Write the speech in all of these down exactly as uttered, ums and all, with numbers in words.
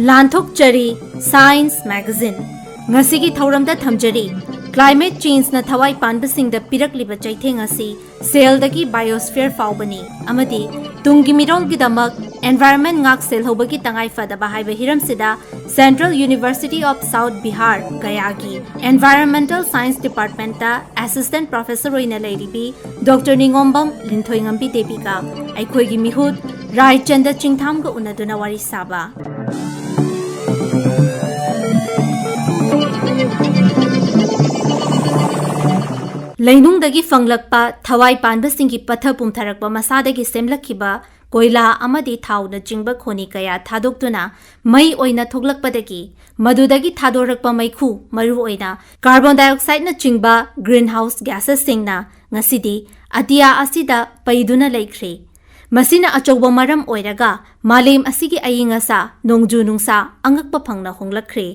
ꯂꯥꯟꯊꯣꯛꯆꯔꯤ Science Magazine꯫ ꯉꯁꯤꯒꯤ ꯊꯧꯔꯝꯗ ꯊꯝꯖꯔꯤ, Climate Changeꯅ ꯊꯋꯥꯏ ꯄꯥꯟꯕꯁꯤꯡꯗ ꯄꯤꯔꯛꯂꯤꯕ ꯆꯩꯊꯦꯡ ꯑꯁꯤ ꯁꯦꯜꯗꯒꯤ biosphere ꯐꯥꯎꯕꯅꯤ ꯑꯃꯗꯤ ꯇꯨꯡꯒꯤ ꯃꯤꯔꯣꯜꯒꯤꯗꯃꯛ environment ꯉꯥꯛ ꯁꯦꯜꯍꯧꯕꯒꯤ ꯇꯉꯥꯏ ꯐꯗꯕ ꯍꯥꯏꯕ ꯍꯤꯔꯝꯁꯤꯗ Central University of South Bihar, ꯒꯌꯥꯒꯤ Environmental Science Departmentꯇ Assistant Professor ꯑꯣꯏꯅ ꯂꯩꯔꯤꯕꯤ ꯗꯣꯛꯇꯔ ꯅꯤꯉꯣꯝꯕꯝ ꯂꯤꯟꯊꯣꯏꯉꯝꯕꯤ ꯗꯦꯕꯤꯒ ꯑꯩꯈꯣꯏꯒꯤ ꯃꯤꯍꯨꯠ ꯔꯥꯏꯆꯟꯗ ꯆꯤꯡꯊꯥꯝꯒ ꯎꯅꯗꯨꯅ ꯋꯥꯔꯤ ꯁꯥꯕ꯫ ꯂꯩꯅꯨꯡꯗꯒꯤ ꯐꯪꯂꯛꯄ ꯊꯋꯥꯏ ꯄꯥꯟꯕꯁꯤꯡꯒꯤ ꯄꯠꯊ ꯄꯨꯝꯊꯔꯛꯄ ꯃꯁꯥꯗꯒꯤ ꯁꯦꯝꯂꯛꯈꯤꯕ ꯀꯣꯏꯂꯥ ꯑꯃꯗꯤ ꯊꯥꯎꯅꯆꯤꯡꯕ ꯈꯣꯅꯤ ꯀꯌꯥ ꯊꯥꯗꯣꯛꯇꯨꯅ ꯃꯩ ꯑꯣꯏꯅ ꯊꯣꯛꯂꯛꯄꯗꯒꯤ ꯃꯗꯨꯗꯒꯤ ꯊꯥꯗꯣꯔꯛꯄ ꯃꯩꯈꯨ, ꯃꯔꯨꯑꯣꯏꯅ carbon dioxideꯅꯆꯤꯡꯕ greenhouse gasesꯁꯤꯡꯅ ꯉꯁꯤꯗꯤ ꯑꯇꯤꯌꯥ ꯑꯁꯤꯗ ꯄꯩꯗꯨꯅ ꯂꯩꯈ꯭ꯔꯦ꯫ ꯃꯁꯤꯅ ꯑꯆꯧꯕ ꯃꯔꯝ ꯑꯣꯏꯔꯒ ꯃꯥꯂꯦꯝ ꯑꯁꯤꯒꯤ ꯑꯏꯪ ꯑꯁꯥ, ꯅꯣꯡꯖꯨ ꯅꯨꯡꯁꯥ ꯑꯉꯛꯄ ꯐꯪꯅ ꯍꯣꯡꯂꯛꯈ꯭ꯔꯦ꯫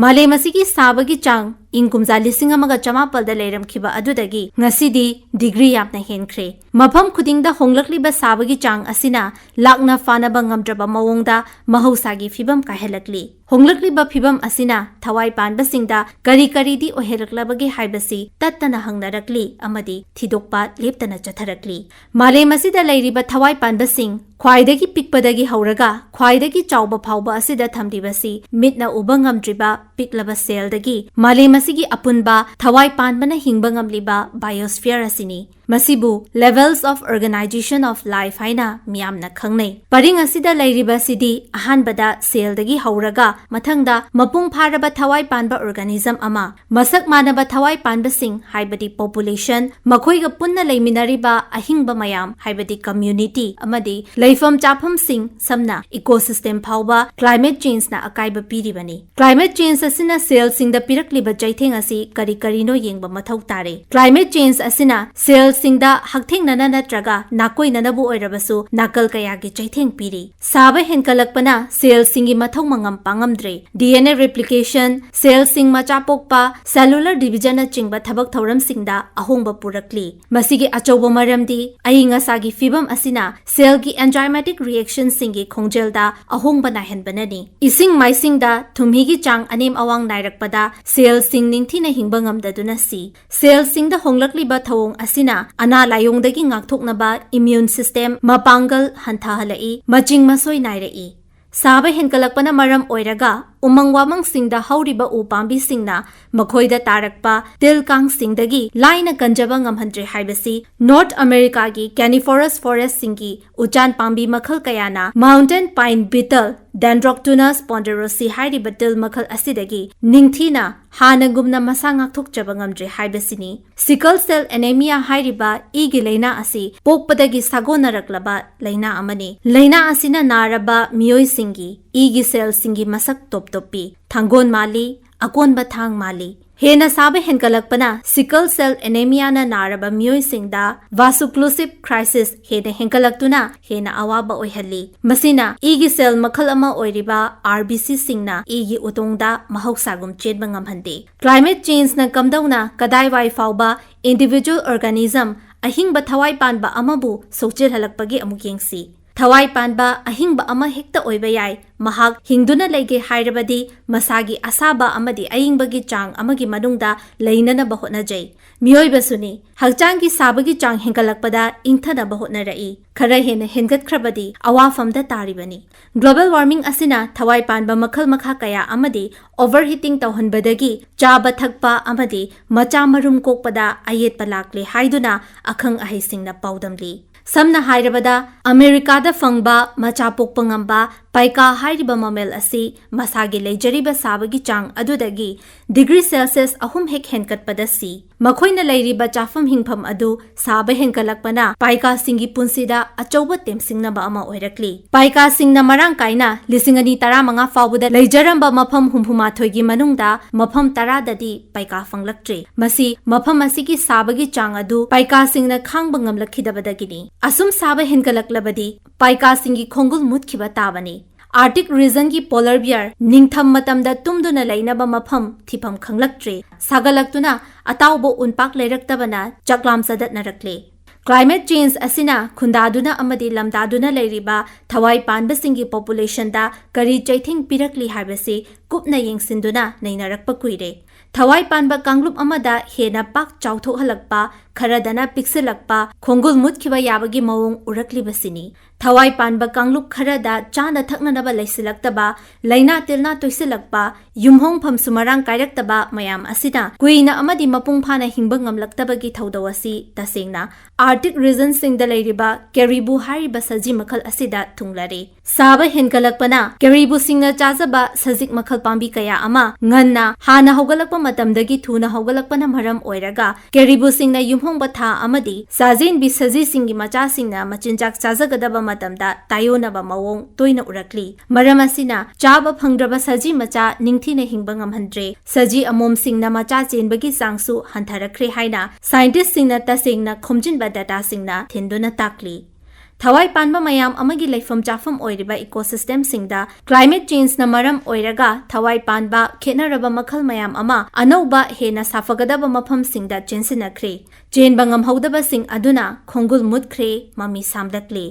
ꯃꯥꯂꯦꯝ ꯑꯁꯤꯒꯤ ꯁꯥꯕꯒꯤ ꯆꯥꯡ ꯏꯪ ꯀꯨꯝꯖꯥ ꯂꯤꯁꯤꯡ ꯑꯃꯒ ꯆꯃꯥꯄꯜꯗ ꯂꯩꯔꯝꯈꯤꯕ ꯑꯗꯨꯗꯒꯤ ꯉꯁꯤꯗꯤ ꯗꯤꯒ꯭ꯔꯤ ꯌꯥꯝꯅ ꯍꯦꯟꯈ꯭ꯔꯦ꯫ ꯃꯐꯝ ꯈꯨꯗꯤꯡꯗ ꯍꯣꯡꯂꯛꯂꯤꯕ ꯁꯥꯕꯒꯤ ꯆꯥꯡ ꯑꯁꯤꯅ ꯂꯥꯛꯅ ꯐꯥꯅꯕ ꯉꯝꯗ꯭ꯔꯕ ꯃꯑꯣꯡꯗ ꯃꯍꯧꯁꯥꯒꯤ ꯐꯤꯕꯝ ꯀꯥꯏꯍꯜꯂꯛꯂꯤ꯫ ꯍꯣꯡꯂꯛꯂꯤꯕ ꯐꯤꯕꯝ ꯑꯁꯤꯅ ꯊꯋꯥꯏ ꯄꯥꯟꯕꯁꯤꯡꯗ ꯀꯔꯤ ꯀꯔꯤꯗꯤ ꯑꯣꯏꯍꯜꯂꯛꯂꯕꯒꯦ ꯍꯥꯏꯕꯁꯤ ꯇꯠꯇꯅ ꯍꯪꯅꯔꯛꯂꯤ ꯑꯃꯗꯤ ꯊꯤꯗꯣꯛꯄ ꯂꯦꯞꯇꯅ ꯆꯠꯊꯔꯛꯂꯤ꯫ ꯃꯥꯂꯦꯝ ꯑꯁꯤꯗ ꯂꯩꯔꯤꯕ ꯊꯋꯥꯏ ꯄꯥꯟꯕꯁꯤꯡ, ꯈ꯭ꯋꯥꯏꯗꯒꯤ ꯄꯤꯛꯄꯗꯒꯤ ꯍꯧꯔꯒ ꯈ꯭ꯋꯥꯏꯗꯒꯤ ꯆꯥꯎꯕ ꯐꯥꯎꯕ ꯑꯁꯤꯗ ꯊꯝꯂꯤꯕꯁꯤ ꯃꯤꯠꯅ ꯎꯕ ꯉꯝꯗ꯭ꯔꯤꯕ ꯄꯤꯛꯂꯕ ꯁꯦꯜꯗꯒꯤ ꯃꯥꯂꯦꯝ ꯑꯁꯤꯒꯤ ꯑꯄꯨꯟꯕ ꯊꯋꯥꯏ ꯄꯥꯟꯕꯅ ꯍꯤꯡꯕ ꯉꯝꯂꯤꯕ biosphere ꯑꯁꯤꯅꯤ꯫ ꯃꯁꯤꯕꯨ Levels of Organization of Life ꯍꯥꯏꯅ ꯃꯤꯌꯥꯝꯅ ꯈꯪꯅꯩ꯫ ꯄꯔꯤꯡ ꯑꯁꯤꯗ ꯂꯩꯔꯤꯕꯁꯤꯗꯤ ꯑꯍꯥꯟꯕꯗ ꯁꯦꯜꯗꯒꯤ ꯍꯧꯔꯒ ꯃꯊꯪꯗ ꯃꯄꯨꯡ ꯐꯥꯔꯕ ꯊꯋꯥꯏ ꯄꯥꯟꯕ organism ꯑꯃ, ꯃꯁꯛ ꯃꯥꯟꯅꯕ ꯊꯋꯥꯏ ꯄꯥꯟꯕꯁꯤꯡ ꯍꯥꯏꯕꯗꯤ population, ꯃꯈꯣꯏꯒ ꯄꯨꯟꯅ ꯂꯩꯃꯤꯟꯅꯔꯤꯕ ꯑꯍꯤꯡꯕ ꯃꯌꯥꯝ ꯍꯥꯏꯕꯗꯤ community, ꯑꯃꯗꯤ ꯂꯩꯐꯝ ꯆꯥꯐꯝꯁꯤꯡ ꯁꯝꯅ ecosystem ꯐꯥꯎꯕ climate changeꯅ ꯑꯀꯥꯏꯕ ꯄꯤꯔꯤꯕꯅꯤ꯫ Climate change ꯑꯁꯤꯅ ꯁꯦꯜꯁꯤꯡꯗ ꯄꯤꯔꯛꯂꯤꯕ ꯆꯩꯊꯦꯡ ꯑꯁꯤ ꯀꯔꯤ ꯀꯔꯤꯅꯣ ꯌꯦꯡꯕ ꯃꯊꯧ ꯇꯥꯔꯦ꯫ Climate change ꯑꯁꯤꯅ ꯁꯦꯜ ꯁꯤꯡꯗ ꯍꯛꯊꯦꯡꯅꯅ ꯅꯠꯇ꯭ꯔꯒ ꯅꯥꯀꯣꯏꯅꯅꯕꯨ ꯑꯣꯏꯔꯕꯁꯨ ꯅꯥꯀꯜ ꯀꯌꯥꯒꯤ ꯆꯩꯊꯦꯡ ꯄꯤꯔꯤ꯫ ꯁꯥꯕ ꯍꯦꯟꯒꯠꯂꯛꯄꯅ ꯁꯦꯜꯁꯤꯡꯒꯤ ꯃꯊꯧ ꯃꯉꯝ ꯄꯥꯡꯉꯝꯗ꯭ꯔꯦ꯫ ꯗꯤ ꯑꯦꯟ ꯑꯦ ꯔꯦꯄ꯭ꯂꯤꯀꯦꯁꯟ, ꯁꯦꯜꯁꯤꯡ ꯃꯆꯥ ꯄꯣꯛꯄ, ꯁꯦꯂꯨꯂꯔ ꯗꯤꯚꯤꯖꯟꯅꯆꯤꯡꯕ ꯊꯕꯛ ꯊꯧꯔꯝꯁꯤꯡꯗ ꯑꯍꯣꯡꯕ ꯄꯨꯔꯛꯂꯤ꯫ ꯃꯁꯤꯒꯤ ꯑꯆꯧꯕ ꯃꯔꯝꯗꯤ ꯑꯏꯪ ꯑꯁꯥꯒꯤ ꯐꯤꯕꯝ ꯑꯁꯤꯅ ꯁꯦꯜꯒꯤ ꯑꯦꯟꯖꯥꯏꯃꯦꯇꯤꯛ ꯔꯤꯑꯦꯛꯁꯟꯁꯤꯡꯒꯤ ꯈꯣꯡꯖꯦꯜꯗ ꯑꯍꯣꯡꯕ ꯅꯥꯏꯍꯟꯕꯅꯅꯤ꯫ ꯏꯁꯤꯡ ꯃꯥꯏꯁꯤꯡꯗ ꯊꯨꯝꯍꯤꯒꯤ ꯆꯥꯡ ꯑꯅꯦꯝ ꯑꯋꯥꯡ ꯅꯥꯏꯔꯛꯄꯗ ꯁꯦꯜꯁꯤꯡ ꯅꯤꯡꯊꯤꯅ ꯍꯤꯡꯕ ꯉꯝꯗꯗꯨꯅ ꯁꯤ꯫ ꯁꯦꯜꯁꯤꯡꯗ ꯍꯣꯡꯂꯛꯂꯤꯕ ꯊꯧꯑꯣꯡ ꯑꯁꯤꯅ ꯑꯅꯥ ꯂꯥꯏꯑꯣꯡꯗꯒꯤ ꯉꯥꯛꯊꯣꯛꯅꯕ ꯏꯝꯃ꯭ꯌꯨꯟ ꯁꯤꯁꯇꯦꯝ ꯃꯄꯥꯡꯒꯜ ꯍꯟꯊꯍꯜꯂꯛꯏ, ꯃꯆꯤꯡ ꯃꯁꯣꯏ ꯅꯥꯏꯔꯛꯏ꯫ ꯁꯥꯕ ꯍꯦꯟꯒꯠꯂꯛꯄꯅ ꯃꯔꯝ ꯑꯣꯏꯔꯒ ꯎꯃꯪ ꯋꯥꯃꯪꯁꯤꯡꯗ ꯍꯧꯔꯤꯕ ꯎ ꯄꯥꯝꯕꯤꯁꯤꯡꯅ ꯃꯈꯣꯏꯗ ꯇꯥꯔꯛꯄ ꯇꯤꯜ ꯀꯥꯡꯁꯤꯡꯗꯒꯤ ꯂꯥꯏꯅ ꯀꯟꯖꯕ ꯉꯝꯍꯟꯗ꯭ꯔꯦ ꯍꯥꯏꯕꯁꯤ ꯅꯣꯔꯠ ꯑꯃꯦꯔꯤꯀꯥꯒꯤ ꯀꯦꯅꯤꯐꯣꯔꯁ ꯐꯣꯔꯦꯁ꯭ꯠꯁꯤꯡꯒꯤ ꯎꯆꯥꯟ ꯄꯥꯝꯕꯤ ꯃꯈꯜ ꯀꯌꯥꯅ ꯃꯥꯎꯟꯇꯦꯟ ꯄꯥꯏꯟ ꯕꯤꯇꯜ, ꯗꯦꯟꯗ꯭ꯔꯣꯛꯇꯨꯅꯁ ꯄꯣꯟꯗꯦꯔꯣꯁꯤ ꯍꯥꯏꯔꯤꯕ ꯇꯤꯜ ꯃꯈꯜ ꯑꯁꯤꯗꯒꯤ ꯅꯤꯡꯊꯤꯅ ꯍꯥꯟꯅꯒꯨꯝꯅ ꯃꯁꯥ ꯉꯥꯛꯊꯣꯛꯆꯕ ꯉꯝꯗ꯭ꯔꯦ ꯍꯥꯏꯕꯁꯤꯅꯤ꯫ ꯁꯤꯀꯜ ꯁꯦꯜ ꯑꯦꯅꯦꯃꯤꯌꯥ ꯍꯥꯏꯔꯤꯕ ꯏꯒꯤ ꯂꯥꯏꯅꯥ ꯑꯁꯤ ꯄꯣꯛꯄꯗꯒꯤ ꯁꯥꯒꯣꯟꯅꯔꯛꯂꯕ ꯂꯥꯏꯅꯥ ꯑꯃꯅꯤ꯫ ꯂꯥꯏꯅꯥ ꯑꯁꯤꯅ ꯅꯥꯔꯕ ꯃꯤꯑꯣꯏꯁꯤꯡꯒꯤ ꯏꯒꯤ ꯁꯦꯜꯁꯤꯡꯒꯤ ꯃꯁꯛ ꯇꯣꯞ ꯇꯣꯞꯄꯤ꯫ ꯊꯥꯡꯒꯣꯟ ꯃꯥꯜꯂꯤ, ꯑꯀꯣꯟꯕ ꯊꯥꯡ ꯃꯥꯜꯂꯤ꯫ ꯍꯦꯟꯅ ꯁꯥꯕ ꯍꯦꯟꯒꯠꯂꯛꯄꯅ ꯁꯤꯀꯜ ꯁꯦꯜ ꯑꯦꯅꯦꯃꯤꯌꯥꯅ ꯅꯥꯔꯕ ꯃꯤꯑꯣꯏꯁꯤꯡꯗ ꯚꯥꯁꯣꯀ꯭ꯂꯨꯁꯤꯚ ꯀ꯭ꯔꯥꯏꯁꯤꯁ ꯍꯦꯟꯅ ꯍꯦꯟꯒꯠꯂꯛꯇꯨꯅ ꯍꯦꯟꯅ ꯑꯋꯥꯕ ꯑꯣꯏꯍꯜꯂꯤ꯫ ꯃꯁꯤꯅ ꯏꯒꯤ ꯁꯦꯜ ꯃꯈꯜ ꯑꯃ ꯑꯣꯏꯔꯤꯕ ꯑꯥꯔ ꯕꯤ ꯁꯤꯁꯤꯡꯅ ꯏꯒꯤ ꯎꯇꯣꯡꯗ ꯃꯍꯧꯁꯥꯒꯨꯝ ꯆꯦꯟꯕ ꯉꯝꯍꯟꯗꯦ꯫ ꯀ꯭ꯂꯥꯏꯃꯦꯠ ꯆꯦꯟꯖꯅ ꯀꯝꯗꯧꯅ ꯀꯗꯥꯏꯋꯥꯏ ꯐꯥꯎꯕ ꯏꯟꯗꯤꯚꯤꯖꯨꯋꯦꯜ ꯑꯣꯔꯒꯥꯅꯤꯖꯝ, ꯑꯍꯤꯡꯕ ꯊꯋꯥꯏ ꯄꯥꯟꯕ ꯑꯃꯕꯨ ꯁꯣꯛꯆꯤꯜꯍꯜꯂꯛꯄꯒꯦ ꯑꯃꯨꯛ ꯌꯦꯡꯁꯤ꯫ ꯊꯋꯥꯏ ꯄꯥꯟꯕ ꯑꯍꯤꯡꯕ ꯑꯃ ꯍꯦꯛꯇ ꯑꯣꯏꯕ ꯌꯥꯏ꯫ ꯃꯍꯥꯛ ꯍꯤꯡꯗꯨꯅ ꯂꯩꯒꯦ ꯍꯥꯏꯔꯕꯗꯤ ꯃꯁꯥꯒꯤ ꯑꯁꯥꯕ ꯑꯃꯗꯤ ꯑꯏꯪꯕꯒꯤ ꯆꯥꯡ ꯑꯃꯒꯤ ꯃꯅꯨꯡꯗ ꯂꯩꯅꯅꯕ ꯍꯣꯠꯅꯖꯩ꯫ ꯃꯤꯑꯣꯏꯕꯁꯨꯅꯤ, ꯍꯛꯆꯥꯡꯒꯤ ꯁꯥꯕꯒꯤ ꯆꯥꯡ ꯍꯦꯟꯒꯠꯂꯛꯄꯗ ꯏꯪꯊꯅꯕ ꯍꯣꯠꯅꯔꯛꯏ꯫ ꯈꯔ ꯍꯦꯟꯅ ꯍꯦꯟꯒꯠꯈ꯭ꯔꯕꯗꯤ ꯑꯋꯥꯐꯝꯗ ꯇꯥꯔꯤꯕꯅꯤ꯫ ꯒ꯭ꯂꯣꯕꯦꯜ ꯋꯥꯔꯃꯤꯡ ꯑꯁꯤꯅ ꯊꯋꯥꯏ ꯄꯥꯟꯕ ꯃꯈꯜ ꯃꯈꯥ ꯀꯌꯥ ꯑꯃꯗꯤ ꯑꯣꯚꯔꯍꯤꯇꯤꯡ ꯇꯧꯍꯟꯕꯗꯒꯤ ꯆꯥꯕ ꯊꯛꯄ ꯑꯃꯗꯤ ꯃꯆꯥ ꯃꯔꯨꯝ ꯀꯣꯛꯄꯗ ꯑꯌꯦꯠꯄ ꯂꯥꯛꯂꯦ ꯍꯥꯏꯗꯨꯅ ꯑꯈꯪ ꯑꯍꯩꯁꯤꯡꯅ ꯄꯥꯎꯗꯝꯂꯤ꯫ ꯁꯝꯅ ꯍꯥꯏꯔꯕꯗ, ꯑꯃꯦꯔꯤꯀꯥꯗ ꯐꯪꯕ ꯃꯆꯥ ꯄꯣꯛꯄ ꯉꯝꯕ ꯄꯥꯏꯀꯥ ꯍꯥꯏꯔꯤꯕ ꯃꯃꯦꯜ ꯑꯁꯤ ꯃꯁꯥꯒꯤ ꯂꯩꯖꯔꯤꯕ ꯁꯥꯕꯒꯤ ꯆꯥꯡ ꯑꯗꯨꯗꯒꯤ ꯗꯤꯒ꯭ꯔꯤ ꯁꯦꯜꯁꯤꯌꯁ ꯑꯍꯨꯝ ꯍꯦꯛ ꯍꯦꯟꯒꯠꯄꯗ ꯁꯤ꯫ ꯃꯈꯣꯏꯅ ꯂꯩꯔꯤꯕ ꯆꯥꯐꯝ ꯍꯤꯡꯐꯝ ꯑꯗꯨ ꯁꯥꯕ ꯍꯦꯟꯒꯠꯂꯛꯄꯅ ꯄꯥꯏꯀꯥꯁꯤꯡꯒꯤ ꯄꯨꯟꯁꯤꯗ ꯑꯆꯧꯕ ꯇꯦꯝꯁꯤꯡꯅꯕ ꯑꯃ ꯑꯣꯏꯔꯛꯂꯤ꯫ ꯄꯥꯏꯀꯥꯁꯤꯡꯅ ꯃꯔꯥꯡ ꯀꯥꯏꯅ ꯂꯤꯁꯤꯡ ꯑꯅꯤ ꯇꯔꯥꯃꯉꯥ ꯐꯥꯎꯕꯗ ꯂꯩꯖꯔꯝꯕ ꯃꯐꯝ ꯍꯨꯝꯐꯨ ꯃꯥꯊꯣꯏꯒꯤ ꯃꯅꯨꯡꯗ ꯃꯐꯝ ꯇꯔꯥꯗꯗꯤ ꯄꯥꯏꯀꯥ ꯐꯪꯂꯛꯇ꯭ꯔꯤ꯫ ꯃꯁꯤ ꯃꯐꯝ ꯑꯁꯤꯒꯤ ꯁꯥꯕꯒꯤ ꯆꯥꯡ ꯑꯗꯨ ꯄꯥꯏꯀꯥꯁꯤꯡꯅ ꯈꯥꯡꯕ ꯉꯝꯂꯛꯈꯤꯗꯕꯗꯒꯤꯅꯤ꯫ ꯑꯁꯨꯝ ꯁꯥꯕ ꯍꯦꯟꯒꯠꯂꯛꯂꯕꯗꯤ ꯄꯥꯏꯀꯥꯁꯤꯡꯒꯤ ꯈꯣꯡꯒꯨꯜ ꯃꯨꯠꯈꯤꯕ ꯇꯥꯕꯅꯤ꯫ Arctic regionꯒꯤ polar bear ꯅꯤꯡꯊꯝ ꯃꯇꯝꯗ ꯇꯨꯝꯗꯨꯅ ꯂꯩꯅꯕ ꯃꯐꯝ ꯊꯤꯐꯝ ꯈꯪꯂꯛꯇ꯭ꯔꯦ꯫ ꯁꯥꯒꯠꯂꯛꯇꯨꯅ ꯑꯇꯥꯎꯕ ꯎꯟꯄꯥꯛ ꯂꯩꯔꯛꯇꯕꯅ ꯆꯥꯛꯂꯥꯝ ꯆꯗꯠꯅꯔꯛꯂꯦ꯫ Climate change ꯑꯁꯤꯅ ꯈꯨꯟꯗꯥꯗꯨꯅ ꯑꯃꯗꯤ ꯂꯝꯗꯥꯗꯨꯅ ꯂꯩꯔꯤꯕ ꯊꯋꯥꯏ ꯄꯥꯟꯕꯁꯤꯡꯒꯤ populationꯗ ꯀꯔꯤ ꯆꯩꯊꯦꯡ ꯄꯤꯔꯛꯂꯤ ꯍꯥꯏꯕꯁꯤ ꯀꯨꯞꯅ ꯌꯦꯡꯁꯤꯟꯗꯨꯅ ꯅꯩꯅꯔꯛꯄ ꯀꯨꯏꯔꯦ꯫ ꯊꯋꯥꯏ ꯄꯥꯟꯕ ꯀꯥꯡꯂꯨꯞ ꯑꯃꯗ ꯍꯦꯟꯅ ꯄꯥꯛ ꯆꯥꯎꯊꯣꯛꯍꯜꯂꯛꯄ, ꯈꯔꯗꯅ ꯄꯤꯛꯁꯤꯜꯂꯛꯄ, ꯈꯣꯡꯒꯨꯜ ꯃꯨꯠꯈꯤꯕ ꯌꯥꯕꯒꯤ ꯃꯑꯣꯡ ꯎꯔꯛꯂꯤꯕꯁꯤꯅꯤ꯫ ꯊꯋꯥꯏ ꯄꯥꯟꯕ ꯀꯥꯡꯂꯨꯞ ꯈꯔꯗ ꯆꯥꯅ ꯊꯛꯅꯅꯕ ꯂꯩꯁꯤꯜꯂꯛꯇꯕ, ꯂꯥꯏꯅꯥ ꯇꯤꯟꯅꯥ ꯇꯣꯏꯁꯤꯜꯂꯛꯄ, ꯌꯨꯝꯍꯣꯡꯐꯝꯁꯨ ꯃꯔꯥꯡ ꯀꯥꯏꯔꯛꯇꯕ ꯃꯌꯥꯝ ꯑꯁꯤꯅ ꯀꯨꯏꯅ ꯑꯃꯗꯤ ꯃꯄꯨꯡ ꯐꯥꯅ ꯍꯤꯡꯕ ꯉꯝꯂꯛꯇꯕꯒꯤ ꯊꯧꯗꯧ ꯑꯁꯤ ꯇꯁꯦꯡꯅ Arctic regionꯁꯤꯡꯗ ꯂꯩꯔꯤꯕ caribou ꯍꯥꯏꯔꯤꯕ ꯁꯖꯤ ꯃꯈꯜ ꯑꯁꯤꯗ ꯊꯨꯡꯂꯔꯦ꯫ ꯁꯥꯕ ꯍꯦꯟꯒꯠꯂꯛꯄꯅ caribouꯁꯤꯡꯅ ꯆꯥꯖꯕ ꯁꯖꯤꯛ ꯃꯈꯜ ꯄꯥꯝꯕꯤ ꯀꯌꯥ ꯑꯃ ꯉꯟꯅ ꯍꯥꯟꯅ ꯍꯧꯒꯠꯂꯛꯄ ꯃꯇꯝꯗꯒꯤ ꯊꯨꯅ ꯍꯧꯒꯠꯂꯛꯄꯅ ꯃꯔꯝ ꯑꯣꯏꯔꯒ caribouꯁꯤꯡꯅ ꯌꯨꯝꯍꯣꯡꯕ ꯊꯥ ꯑꯃꯗꯤ ꯆꯥꯖꯦꯟꯕꯤ ꯁꯖꯤꯁꯤꯡꯒꯤ ꯃꯆꯥꯁꯤꯡꯅ ꯃꯆꯤꯟꯖꯥꯛ ꯆꯥꯖꯒꯗꯕ ꯃꯇꯝꯗ ꯇꯥꯏꯑꯣꯟꯅꯕ ꯃꯑꯣꯡ ꯇꯣꯏꯅ ꯎꯔꯛꯂꯤ꯫ ꯃꯔꯝ ꯑꯁꯤꯅ ꯆꯥꯕ ꯐꯪꯗ꯭ꯔꯕ ꯁꯖꯤ ꯃꯆꯥ ꯅꯤꯡꯊꯤꯅ ꯍꯤꯡꯕ ꯉꯝꯍꯟꯗ꯭ꯔꯦ꯫ ꯁꯖꯤ ꯑꯃꯣꯝꯁꯤꯡꯅ ꯃꯆꯥ ꯆꯦꯟꯕꯒꯤ ꯆꯥꯡꯁꯨ ꯍꯟꯊꯔꯛꯈ꯭ꯔꯦ ꯍꯥꯏꯅ scientistꯁꯤꯡꯅ ꯇꯁꯦꯡꯅ ꯈꯣꯝꯖꯤꯟꯕ dataꯁꯤꯡꯅ ꯊꯤꯟꯗꯨꯅ ꯇꯥꯛꯂꯤ꯫ ꯊꯋꯥꯏ ꯄꯥꯟꯕ ꯃꯌꯥꯝ ꯑꯃꯒꯤ ꯂꯩꯐꯝ ꯆꯥꯐꯝ ꯑꯣꯏꯔꯤꯕ ecosystemꯁꯤꯡꯗ climate changeꯅ ꯃꯔꯝ ꯑꯣꯏꯔꯒ ꯊꯋꯥꯏ ꯄꯥꯟꯕ ꯈꯦꯠꯅꯔꯕ ꯃꯈꯜ ꯃꯌꯥꯝ ꯑꯃ ꯑꯅꯧꯕ ꯍꯦꯟꯅ ꯁꯥꯐꯒꯗꯕ ꯃꯐꯝꯁꯤꯡꯗ ꯆꯦꯟꯁꯤꯟꯅꯈ꯭ꯔꯦ꯫ ꯆꯦꯟꯕ ꯉꯝꯍꯧꯗꯕꯁꯤꯡ ꯑꯗꯨꯅ ꯈꯣꯡꯒꯨꯜ ꯃꯨꯠꯈ꯭ꯔꯦ, ꯃꯃꯤ ꯁꯥꯝꯂꯛꯂꯦ꯫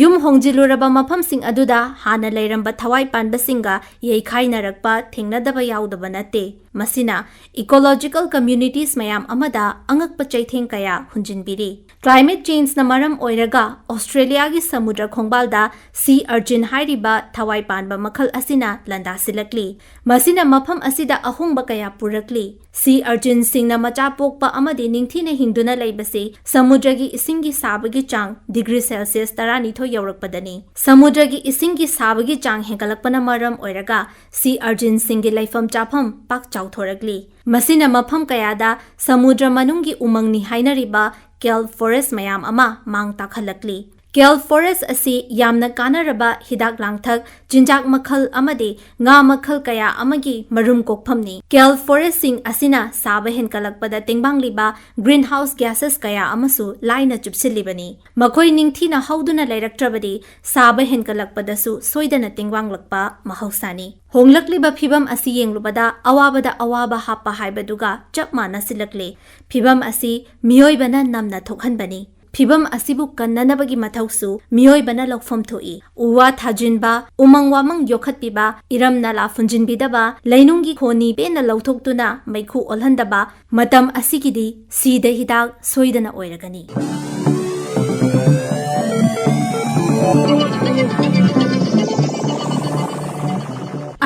ꯌꯨꯝ ꯍꯣꯡꯖꯤꯜꯂꯨꯔꯕ ꯃꯐꯝꯁꯤꯡ ꯑꯗꯨꯗ ꯍꯥꯟꯅ ꯂꯩꯔꯝꯕ ꯊꯋꯥꯏ ꯄꯥꯟꯕꯁꯤꯡꯒ ꯌꯩꯈꯥꯏꯅꯔꯛꯄ ꯊꯦꯡꯅꯗꯕ ꯌꯥꯎꯗꯕ ꯅꯠꯇꯦ꯫ ꯃꯁꯤꯅ ecological communities ꯃꯌꯥꯝ ꯑꯃꯗ ꯑꯉꯛꯄ ꯆꯩꯊꯦꯡ ꯀꯌꯥ ꯍꯨꯟꯖꯤꯟꯕꯤꯔꯤ꯫ Climate changeꯅ ꯃꯔꯝ ꯑꯣꯏꯔꯒ Australiaꯒꯤ ꯁꯃꯨꯗ꯭ꯔ ꯈꯣꯡꯕꯥꯜꯗ sea urchin ꯍꯥꯏꯔꯤꯕ ꯊꯋꯥꯏ ꯄꯥꯟꯕ ꯃꯈꯜ ꯑꯁꯤꯅ ꯂꯥꯟꯗꯥꯁꯤꯜꯂꯛꯂꯤ꯫ ꯃꯁꯤꯅ ꯃꯐꯝ ꯑꯁꯤꯗ ꯑꯍꯣꯡꯕ ꯀꯌꯥ ꯄꯨꯔꯛꯂꯤ꯫ Sea urchinꯁꯤꯡꯅ ꯃꯆꯥ ꯄꯣꯛꯄ ꯑꯃꯗꯤ ꯅꯤꯡꯊꯤꯅ ꯍꯤꯡꯗꯨꯅ ꯂꯩꯕꯁꯤ ꯁꯃꯨꯗ꯭ꯔꯒꯤ ꯏꯁꯤꯡꯒꯤ ꯁꯥꯕꯒꯤ ꯆꯥꯡ degree Celsius ꯇꯔꯥꯅꯤꯊꯣꯏ ꯌꯧꯔꯛꯄꯗꯅꯤ꯫ ꯁꯃꯨꯗ꯭ꯔꯒꯤ ꯏꯁꯤꯡꯒꯤ ꯁꯥꯕꯒꯤ ꯆꯥꯡ ꯍꯦꯟꯒꯠꯂꯛꯄꯅ ꯃꯔꯝ ꯑꯣꯏꯔꯒ sea urchinꯁꯤꯡꯒꯤ ꯂꯩꯐꯝ ꯆꯥꯐꯝ ꯄꯥꯛ ꯆꯥꯎꯊꯣꯔꯛꯂꯤ꯫ ꯃꯁꯤꯅ ꯃꯐꯝ ꯀꯌꯥꯗ ꯁꯃꯨꯗ꯭ꯔ ꯃꯅꯨꯡꯒꯤ ꯎꯃꯪꯅꯤ ꯍꯥꯏꯅꯔꯤꯕ kelp forest ꯃꯌꯥꯝ ꯑꯃ ꯃꯥꯡ ꯇꯥꯛꯍꯜꯂꯛꯂꯤ꯫ Kelp forest ꯑꯁꯤ ꯌꯥꯝꯅ ꯀꯥꯟꯅꯔꯕ ꯍꯤꯗꯥꯛ ꯂꯥꯡꯊꯛ, ꯆꯤꯟꯖꯥꯛ ꯃꯈꯜ ꯑꯃꯗꯤ ꯉꯥ ꯃꯈꯜ ꯀꯌꯥ ꯑꯃꯒꯤ ꯃꯔꯨꯝ ꯀꯣꯛꯐꯝꯅꯤ꯫ Kelp forestꯁꯤꯡ ꯑꯁꯤꯅ ꯁꯥꯕ ꯍꯦꯟꯒꯠꯂꯛꯄꯗ ꯇꯦꯡꯕꯥꯡꯂꯤꯕ greenhouse gases ꯀꯌꯥ ꯑꯃꯁꯨ ꯂꯥꯏꯅ ꯆꯨꯞꯁꯤꯜꯂꯤꯕꯅꯤ꯫ ꯃꯈꯣꯏ ꯅꯤꯡꯊꯤꯅ ꯍꯧꯗꯨꯅ ꯂꯩꯔꯛꯇ꯭ꯔꯕꯗꯤ ꯁꯥꯕ ꯍꯦꯟꯒꯠꯂꯛꯄꯗꯁꯨ ꯁꯣꯏꯗꯅ ꯇꯦꯡꯕꯥꯡꯂꯛꯄ ꯃꯍꯧꯁꯥꯅꯤ꯫ ꯍꯣꯡꯂꯛꯂꯤꯕ ꯐꯤꯕꯝ ꯑꯁꯤ ꯌꯦꯡꯂꯨꯕꯗ ꯑꯋꯥꯕꯗ ꯑꯋꯥꯕ ꯍꯥꯞꯄ ꯍꯥꯏꯕꯗꯨꯒ ꯆꯞ ꯃꯥꯟꯅꯁꯤꯜꯂꯛꯂꯦ꯫ ꯐꯤꯕꯝ ꯑꯁꯤ ꯃꯤꯑꯣꯏꯕꯅ ꯅꯝꯅ ꯊꯣꯛꯍꯟꯕꯅꯤ꯫ ꯐꯤꯕꯝ ꯑꯁꯤꯕꯨ ꯀꯟꯅꯅꯕꯒꯤ ꯃꯊꯧꯁꯨ ꯃꯤꯑꯣꯏꯕꯅ ꯂꯧꯐꯝ ꯊꯣꯛꯏ꯫ ꯎ ꯋꯥ ꯊꯥꯖꯤꯟꯕ, ꯎꯃꯪ ꯋꯥꯃꯪ ꯌꯣꯛꯈꯠꯄꯤꯕ, ꯏꯔꯝ ꯅꯂꯥ ꯐꯨꯟꯖꯤꯟꯕꯤꯗꯕ, ꯂꯩꯅꯨꯡꯒꯤ ꯈꯣꯟꯅꯤ ꯄꯦꯟꯅ ꯂꯧꯊꯣꯛꯇꯨꯅ ꯃꯩꯈꯨ ꯑꯣꯜꯍꯟꯗꯕ, ꯃꯇꯝ ꯑꯁꯤꯒꯤꯗꯤ ꯁꯤꯗ ꯍꯤꯗꯥꯛ ꯁꯣꯏꯗꯅ ꯑꯣꯏꯔꯒꯅꯤ꯫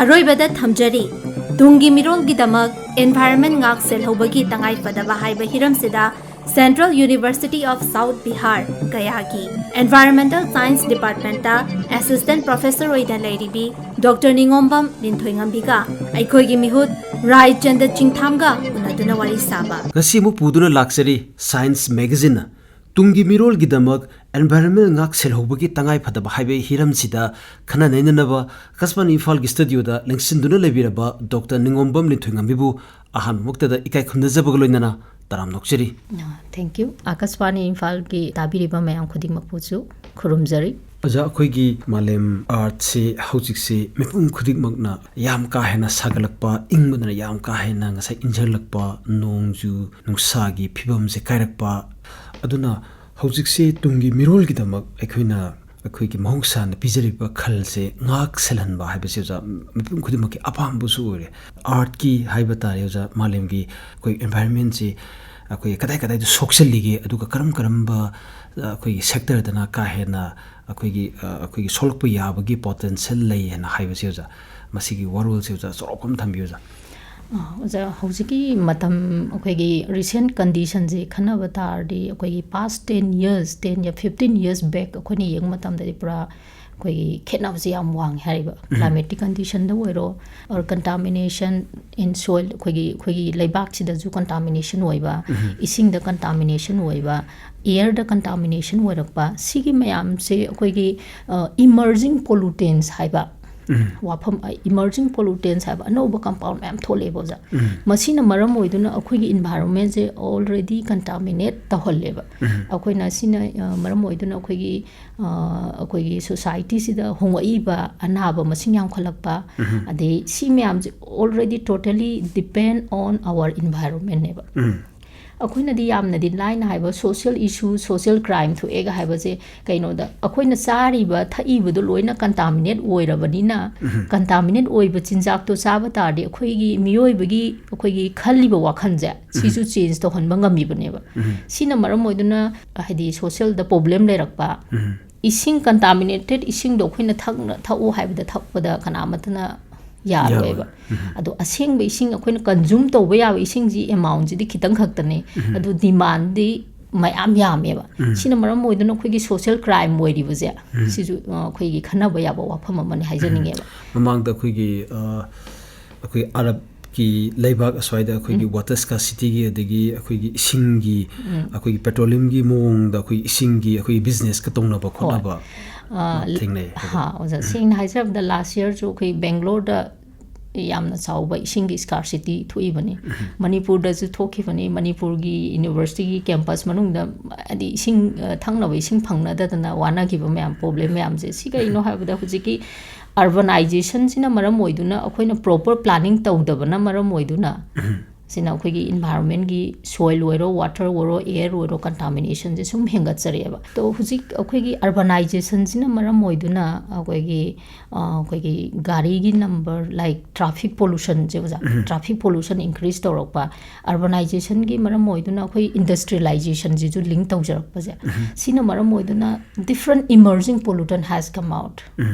ꯑꯔꯣꯏꯕꯗ ꯊꯝꯖꯔꯤ, ꯇꯨꯡꯒꯤ ꯃꯤꯔꯣꯜꯒꯤꯗꯃꯛ environment ꯉꯥꯛ ꯁꯦꯜꯍꯧꯕꯒꯤ ꯇꯉꯥꯏ ꯐꯗꯕ ꯍꯥꯏꯕ ꯍꯤꯔꯝꯁꯤꯗ Central University of South Bihar, ꯒꯌꯥꯒꯤ Environmental Science Departmentꯇ Assistant Professor ꯑꯣꯏꯅ ꯂꯩꯔꯤꯕꯤ ꯗꯣꯛꯇꯔ ꯅꯤꯉꯣꯝꯕꯝ ꯂꯤꯟꯊꯣꯏꯉꯝꯕꯤꯒ ꯑꯩꯈꯣꯏꯒꯤ ꯃꯤꯍꯨꯠ ꯔꯥꯏꯆꯟꯗ ꯆꯤꯡꯊꯥꯝꯒ ꯎꯅꯗꯨꯅ ꯋꯥꯔꯤ ꯁꯥꯕ꯫ ꯉꯁꯤ ꯑꯃꯨꯛ ꯄꯨꯗꯨꯅ ꯂꯥꯛꯆꯔꯤ Science Magazineꯅ꯫ ꯇꯨꯡꯒꯤ ꯃꯤꯔꯣꯜꯒꯤꯗꯃꯛ environment ꯉꯥꯛ ꯁꯦꯜꯍꯧꯕꯒꯤ ꯇꯉꯥꯏ ꯐꯗꯕ ꯍꯥꯏꯕ ꯍꯤꯔꯝꯁꯤꯗ ꯈꯟꯅ ꯅꯩꯅꯅꯕ ꯑꯀꯥꯁꯕꯥꯅꯤ ꯏꯝꯐꯥꯜꯒꯤ studioꯗ ꯂꯦꯡꯁꯤꯟꯗꯨꯅ ꯂꯩꯕꯤꯔꯕ ꯗꯣꯛꯇꯔ ꯅꯤꯉꯣꯝꯕꯝ ꯂꯤꯟꯊꯣꯏꯉꯝꯕꯤꯕꯨ ꯑꯍꯥꯟꯕꯃꯛꯇꯗ ꯏꯀꯥꯏ ꯈꯨꯝꯅꯖꯕꯒ ꯂꯣꯏꯅꯅ ꯇꯔꯥꯝꯅ ꯑꯣꯛꯆꯔꯤ꯫ ꯑ, thank you꯫ ꯑꯀꯥꯁꯕꯥꯅꯤ ꯏꯝꯐꯥꯜꯒꯤ ꯇꯥꯕꯤꯔꯤꯕ ꯃꯌꯥꯝ ꯈꯨꯗꯤꯡꯃꯛꯄꯨꯁꯨ ꯈꯨꯔꯨꯝꯖꯔꯤ꯫ ꯑꯣꯖꯥ, ꯑꯩꯈꯣꯏꯒꯤ ꯃꯥꯂꯦꯝ earthꯁꯤ ꯍꯧꯖꯤꯛꯁꯤ ꯃꯤꯄꯨꯝ ꯈꯨꯗꯤꯡꯃꯛꯅ ꯌꯥꯝ ꯀꯥ ꯍꯦꯟꯅ ꯁꯥꯒꯠꯂꯛꯄ, ꯏꯪꯕꯗꯅ ꯌꯥꯝ ꯀꯥ ꯍꯦꯟꯅ ꯉꯁꯥꯏ ꯏꯪꯁꯤꯜꯂꯛꯄ, ꯅꯣꯡꯖꯨ ꯅꯨꯡꯁꯥꯒꯤ ꯐꯤꯕꯝꯁꯦ ꯀꯥꯏꯔꯛꯄ, ꯑꯗꯨꯅ ꯍꯧꯖꯤꯛꯁꯤ ꯇꯨꯡꯒꯤ ꯃꯤꯔꯣꯜꯒꯤꯗꯃꯛ ꯑꯩꯈꯣꯏꯅ, ꯑꯩꯈꯣꯏꯒꯤ ꯃꯍꯧꯁꯥꯅ ꯄꯤꯖꯔꯤꯕ ꯈꯜꯁꯦ ꯉꯥꯛ ꯁꯦꯜꯍꯟꯕ ꯍꯥꯏꯕꯁꯦ ꯑꯣꯖꯥ ꯃꯤꯄꯨꯝ ꯈꯨꯗꯤꯡꯃꯛꯀꯤ ꯑꯄꯥꯝꯕꯁꯨ ꯑꯣꯏꯔꯦ꯫ Earthꯀꯤ ꯍꯥꯏꯕ ꯇꯥꯔꯦ ꯑꯣꯖꯥ, ꯃꯥꯂꯦꯝꯒꯤ ꯑꯩꯈꯣꯏ environmentꯁꯤ ꯑꯩꯈꯣꯏ ꯀꯗꯥꯏ ꯀꯗꯥꯏꯗ ꯁꯣꯛꯆꯜꯂꯤꯒꯦ, ꯑꯗꯨꯒ ꯀꯔꯝ ꯀꯔꯝꯕ, ꯑ, ꯑꯩꯈꯣꯏꯒꯤ sectorꯗꯅ ꯀꯥ ꯍꯦꯟꯅ ꯑꯩꯈꯣꯏꯒꯤ, ꯑ, ꯑꯩꯈꯣꯏꯒꯤ ꯁꯣꯛꯂꯛꯄ ꯌꯥꯕꯒꯤ potential ꯂꯩ ꯍꯥꯏꯅ ꯍꯥꯏꯕꯁꯦ ꯑꯣꯖꯥ, ꯃꯁꯤꯒꯤ ꯋꯥꯔꯣꯜꯁꯦ ꯑꯣꯖꯥ ꯆꯥꯎꯔꯥꯛꯄ ꯑꯃ ꯊꯝꯕꯤꯌꯨ ꯑꯣꯖꯥ꯫ ꯑ, ꯑꯣꯖꯥ, ꯍꯧꯖꯤꯛꯀꯤ ꯃꯇꯝ ꯑꯩꯈꯣꯏꯒꯤ recent conditionꯁꯦ ꯈꯟꯅꯕ ꯇꯥꯔꯗꯤ ꯑꯩꯈꯣꯏꯒꯤ past ten years, ten year, fifteen years back ꯑꯩꯈꯣꯏꯅ ꯌꯦꯡꯕ ꯃꯇꯝꯗꯗꯤ ꯄꯨꯔꯥ ꯑꯩꯈꯣꯏꯒꯤ ꯈꯦꯠꯅꯕꯁꯦ ꯌꯥꯝ ꯋꯥꯡꯉꯦ ꯍꯥꯏꯔꯤꯕ꯫ ꯀ꯭ꯂꯥꯏꯃꯦꯠꯀꯤ ꯀꯟꯗꯤꯁꯟꯗ ꯑꯣꯏꯔꯣ, ꯑꯣꯔ ꯀꯟꯇꯥꯃꯤꯅꯦꯁꯟ ꯏꯟ ꯁꯣꯏꯜ, ꯑꯩꯈꯣꯏꯒꯤ, ꯑꯩꯈꯣꯏꯒꯤ ꯂꯩꯕꯥꯛꯁꯤꯗꯁꯨ ꯀꯟꯇꯥꯃꯤꯅꯦꯁꯟ ꯑꯣꯏꯕ, ꯏꯁꯤꯡꯗ ꯀꯟꯇꯥꯃꯤꯅꯦꯁꯟ ꯑꯣꯏꯕ, ꯑꯦꯌꯔꯗ ꯀꯟꯇꯥꯃꯤꯅꯦꯁꯟ ꯑꯣꯏꯔꯛꯄ, ꯁꯤꯒꯤ ꯃꯌꯥꯝꯁꯦ ꯑꯩꯈꯣꯏꯒꯤ ꯏꯃꯔꯖꯤꯡ ꯄꯣꯂꯨꯇꯦꯟꯁ ꯍꯥꯏꯕ ꯋꯥꯐꯝ, ꯏꯃꯔꯖꯤꯡ ꯄꯣꯂꯨꯇꯦꯟꯁ ꯍꯥꯏꯕ ꯑꯅꯧꯕ ꯀꯝꯄꯥꯎꯟ ꯃꯌꯥꯝ ꯊꯣꯛꯂꯛꯑꯦꯕ, ꯑꯣꯖꯥ꯫ ꯃꯁꯤꯅ ꯃꯔꯝ ꯑꯣꯏꯗꯨꯅ ꯑꯩꯈꯣꯏꯒꯤ ꯏꯟꯚꯥꯏꯔꯣꯟꯃꯦꯟꯁꯦ ꯑꯣꯜꯔꯦꯗꯤ ꯀꯟꯇꯥꯃꯤꯅꯦꯠ ꯇꯧꯍꯜꯂꯦꯕ꯫ ꯑꯩꯈꯣꯏꯅ ꯁꯤꯅ, ꯑ, ꯃꯔꯝ ꯑꯣꯏꯗꯨꯅ ꯑꯩꯈꯣꯏꯒꯤ, ꯑ, ꯑꯩꯈꯣꯏꯒꯤ ꯁꯣꯁꯥꯏꯇꯤꯁꯤꯗ ꯍꯣꯡꯂꯛꯏꯕ ꯑꯅꯥꯕ ꯃꯁꯤꯡ ꯌꯥꯝꯈꯠꯂꯛꯄ, ꯑꯗꯩ ꯁꯤ ꯃꯌꯥꯝꯁꯦ already totally depend on our environment ꯅꯦꯕ꯫ ꯑꯩꯈꯣꯏꯅꯗꯤ ꯌꯥꯝꯅꯗꯤ ꯂꯥꯏꯅ ꯍꯥꯏꯕ social issue, social crime ꯊꯣꯛꯑꯦꯒ ꯍꯥꯏꯕꯁꯦ ꯀꯩꯅꯣꯗ, ꯑꯩꯈꯣꯏꯅ ꯆꯥꯔꯤꯕ ꯊꯛꯏꯕꯗꯣ ꯂꯣꯏꯅ ꯀꯟꯇꯥꯃꯤꯅꯦꯠ ꯑꯣꯏꯔꯕꯅꯤꯅ, ꯀꯟꯇꯥꯃꯤꯅꯦꯠ ꯑꯣꯏꯕ ꯆꯤꯟꯖꯥꯛꯇꯣ ꯆꯥꯕ ꯇꯥꯔꯗꯤ ꯑꯩꯈꯣꯏꯒꯤ ꯃꯤꯑꯣꯏꯕꯒꯤ, ꯑꯩꯈꯣꯏꯒꯤ ꯈꯜꯂꯤꯕ ꯋꯥꯈꯜꯁꯦ ꯁꯤꯁꯨ ꯆꯦꯟꯖ ꯇꯧꯍꯟꯕ ꯉꯝꯃꯤꯕꯅꯦꯕ꯫ ꯁꯤꯅ ꯃꯔꯝ ꯑꯣꯏꯗꯨꯅ ꯍꯥꯏꯗꯤ ꯁꯣꯁꯦꯜꯗ ꯄ꯭ꯔꯣꯕ꯭ꯂꯦꯝ ꯂꯩꯔꯛꯄ, ꯏꯁꯤꯡ, ꯀꯟꯇꯥꯃꯤꯅꯦꯇꯦꯠ ꯏꯁꯤꯡꯗꯣ ꯑꯩꯈꯣꯏꯅ ꯊꯛꯅ-, ꯊꯛꯎ ꯍꯥꯏꯕꯗ ꯊꯛꯄꯗ ꯀꯅꯥꯃꯠꯇꯅ ꯌꯥꯔꯣꯏꯕ꯫ ꯌꯥꯔꯣꯏ꯫ ꯑꯗꯣ ꯑꯁꯦꯡꯕ ꯏꯁꯤꯡ ꯑꯩꯈꯣꯏꯅ ꯀꯟꯖꯨꯝ ꯇꯧꯕ ꯌꯥꯕ ꯏꯁꯤꯡꯁꯤ ꯑꯦꯃꯥꯎꯟꯁꯤꯗꯤ ꯈꯤꯇꯪ ꯈꯛꯇꯅꯦ꯫ ꯑꯗꯨ ꯗꯤꯃꯥꯟꯗꯤ ꯃꯌꯥꯝ ꯌꯥꯝꯃꯦꯕ꯫ ꯁꯤꯅ ꯃꯔꯝ ꯑꯣꯏꯗꯨꯅ ꯑꯩꯈꯣꯏꯒꯤ ꯁꯣꯁꯦꯜ ꯀ꯭ꯔꯥꯏꯝ ꯑꯣꯏꯔꯤꯕꯁꯦ, ꯁꯤꯁꯨ, ꯑ, ꯑꯩꯈꯣꯏꯒꯤ ꯈꯟꯅꯕ ꯌꯥꯕ ꯋꯥꯐꯝ ꯑꯃꯅꯤ ꯍꯥꯏꯖꯅꯤꯡꯉꯦꯕ꯫ ꯃꯃꯥꯡꯗ ꯑꯩꯈꯣꯏꯒꯤ, ꯑ, ꯑꯩꯈꯣꯏ ꯑꯔꯕꯀꯤ ꯂꯩꯕꯥꯛ ꯑꯁ꯭ꯋꯥꯏꯗ ꯑꯩꯈꯣꯏꯒꯤ ꯋꯥꯇꯔ ꯁ꯭ꯀꯥꯔꯁꯤꯇꯤꯒꯤ, ꯑꯗꯒꯤ ꯑꯩꯈꯣꯏꯒꯤ ꯏꯁꯤꯡꯒꯤ, ꯑꯩꯈꯣꯏꯒꯤ ꯄꯦꯇ꯭ꯔꯣꯂꯤꯌꯝꯒꯤ ꯃꯑꯣꯡꯗ ꯑꯩꯈꯣꯏꯒꯤ ꯏꯁꯤꯡꯒꯤ ꯑꯩꯈꯣꯏꯒꯤ ꯕꯤꯖꯤꯅꯦꯁꯀ ꯇꯧꯅꯕ ꯈꯣꯠꯅꯕ, ꯑ, ꯑ, ꯊꯦꯡꯅꯩ ꯍꯥꯏꯕ꯫ ꯍꯥ, ꯑꯣꯖꯥ, ꯁꯦꯡꯅ ꯍꯥꯏꯖꯔꯕꯗ ꯂꯥꯁ ꯌꯔꯁꯨ ꯑꯩꯈꯣꯏ ꯕꯦꯡꯒ꯭ꯂꯣꯔꯗ ꯌꯥꯝꯅ ꯆꯥꯎꯕ ꯏꯁꯤꯡꯒꯤ ꯁ꯭ꯀꯥꯔꯁꯤꯇꯤ ꯊꯣꯛꯏꯕꯅꯤ꯫ ꯃꯅꯤꯄꯨꯔꯗꯁꯨ ꯊꯣꯛꯈꯤꯕꯅꯤ꯫ ꯃꯅꯤꯄꯨꯔꯒꯤ ꯌꯨꯅꯤꯚꯔꯁꯤꯇꯤꯒꯤ ꯀꯦꯝꯄꯁ ꯃꯅꯨꯡꯗ ꯍꯥꯏꯗꯤ ꯏꯁꯤꯡ, ꯑ, ꯊꯛꯅꯕ ꯏꯁꯤꯡ ꯐꯪꯅꯗꯗꯅ ꯋꯥꯅꯈꯤꯕ ꯃꯌꯥꯝ, ꯄ꯭ꯔꯣꯕ꯭ꯂꯦꯝ ꯃꯌꯥꯝꯁꯦ꯫ ꯁꯤ ꯀꯩꯅꯣ ꯍꯥꯏꯕꯗ ꯍꯧꯖꯤꯛꯀꯤ ꯑꯔꯕꯅꯥꯏꯖꯦꯁꯟꯁꯤꯅ ꯃꯔꯝ ꯑꯣꯏꯗꯨꯅ ꯑꯩꯈꯣꯏꯅ ꯄ꯭ꯔꯣꯄꯔ ꯄ꯭ꯂꯥꯅꯤꯡ ꯇꯧꯗꯕꯅ ꯃꯔꯝ ꯑꯣꯏꯗꯨꯅ ꯁꯤꯅ ꯑꯩꯈꯣꯏꯒꯤ ꯏꯟꯚꯥꯏꯔꯣꯟꯃꯦꯟꯒꯤ ꯁꯣꯏꯜ ꯑꯣꯏꯔꯣ, ꯋꯥꯇꯔ ꯑꯣꯏꯔꯣ, ꯑꯦꯌꯔ ꯑꯣꯏꯔꯣ, ꯀꯟꯇꯥꯃꯤꯅꯦꯁꯟꯁꯦ ꯁꯨꯝ ꯍꯦꯟꯒꯠꯆꯔꯛꯑꯦꯕ꯫ ꯑꯗꯣ ꯍꯧꯖꯤꯛ ꯑꯩꯈꯣꯏꯒꯤ ꯑꯔꯕꯅꯥꯏꯖꯦꯁꯟꯁꯤꯅ ꯃꯔꯝ ꯑꯣꯏꯗꯨꯅ ꯑꯩꯈꯣꯏꯒꯤ, ꯑ, ꯑꯩꯈꯣꯏꯒꯤ ꯒꯥꯔꯤꯒꯤ ꯅꯝꯕꯔ, ꯂꯥꯏꯛ ꯇ꯭ꯔꯥꯐꯤꯛ ꯄꯣꯂꯨꯁꯟꯁꯦ, ꯑꯣꯖꯥ, ꯇ꯭ꯔꯥꯐꯤꯛ ꯄꯣꯂꯨꯁꯟ ꯏꯟꯀ꯭ꯔꯤꯁ ꯇꯧꯔꯛꯄ, ꯑꯔꯕꯅꯥꯏꯖꯦꯁꯟꯒꯤ ꯃꯔꯝ ꯑꯣꯏꯗꯨꯅ ꯑꯩꯈꯣꯏ ꯏꯟꯗꯁꯇ꯭ꯔꯤꯌꯦꯂꯥꯏꯖꯦꯁꯟꯁꯤꯁꯨ ꯂꯤꯡ ꯇꯧꯖꯔꯛꯄꯁꯦ, ꯁꯤꯅ ꯃꯔꯝ ꯑꯣꯏꯗꯨꯅ different emerging pollutant has come out꯫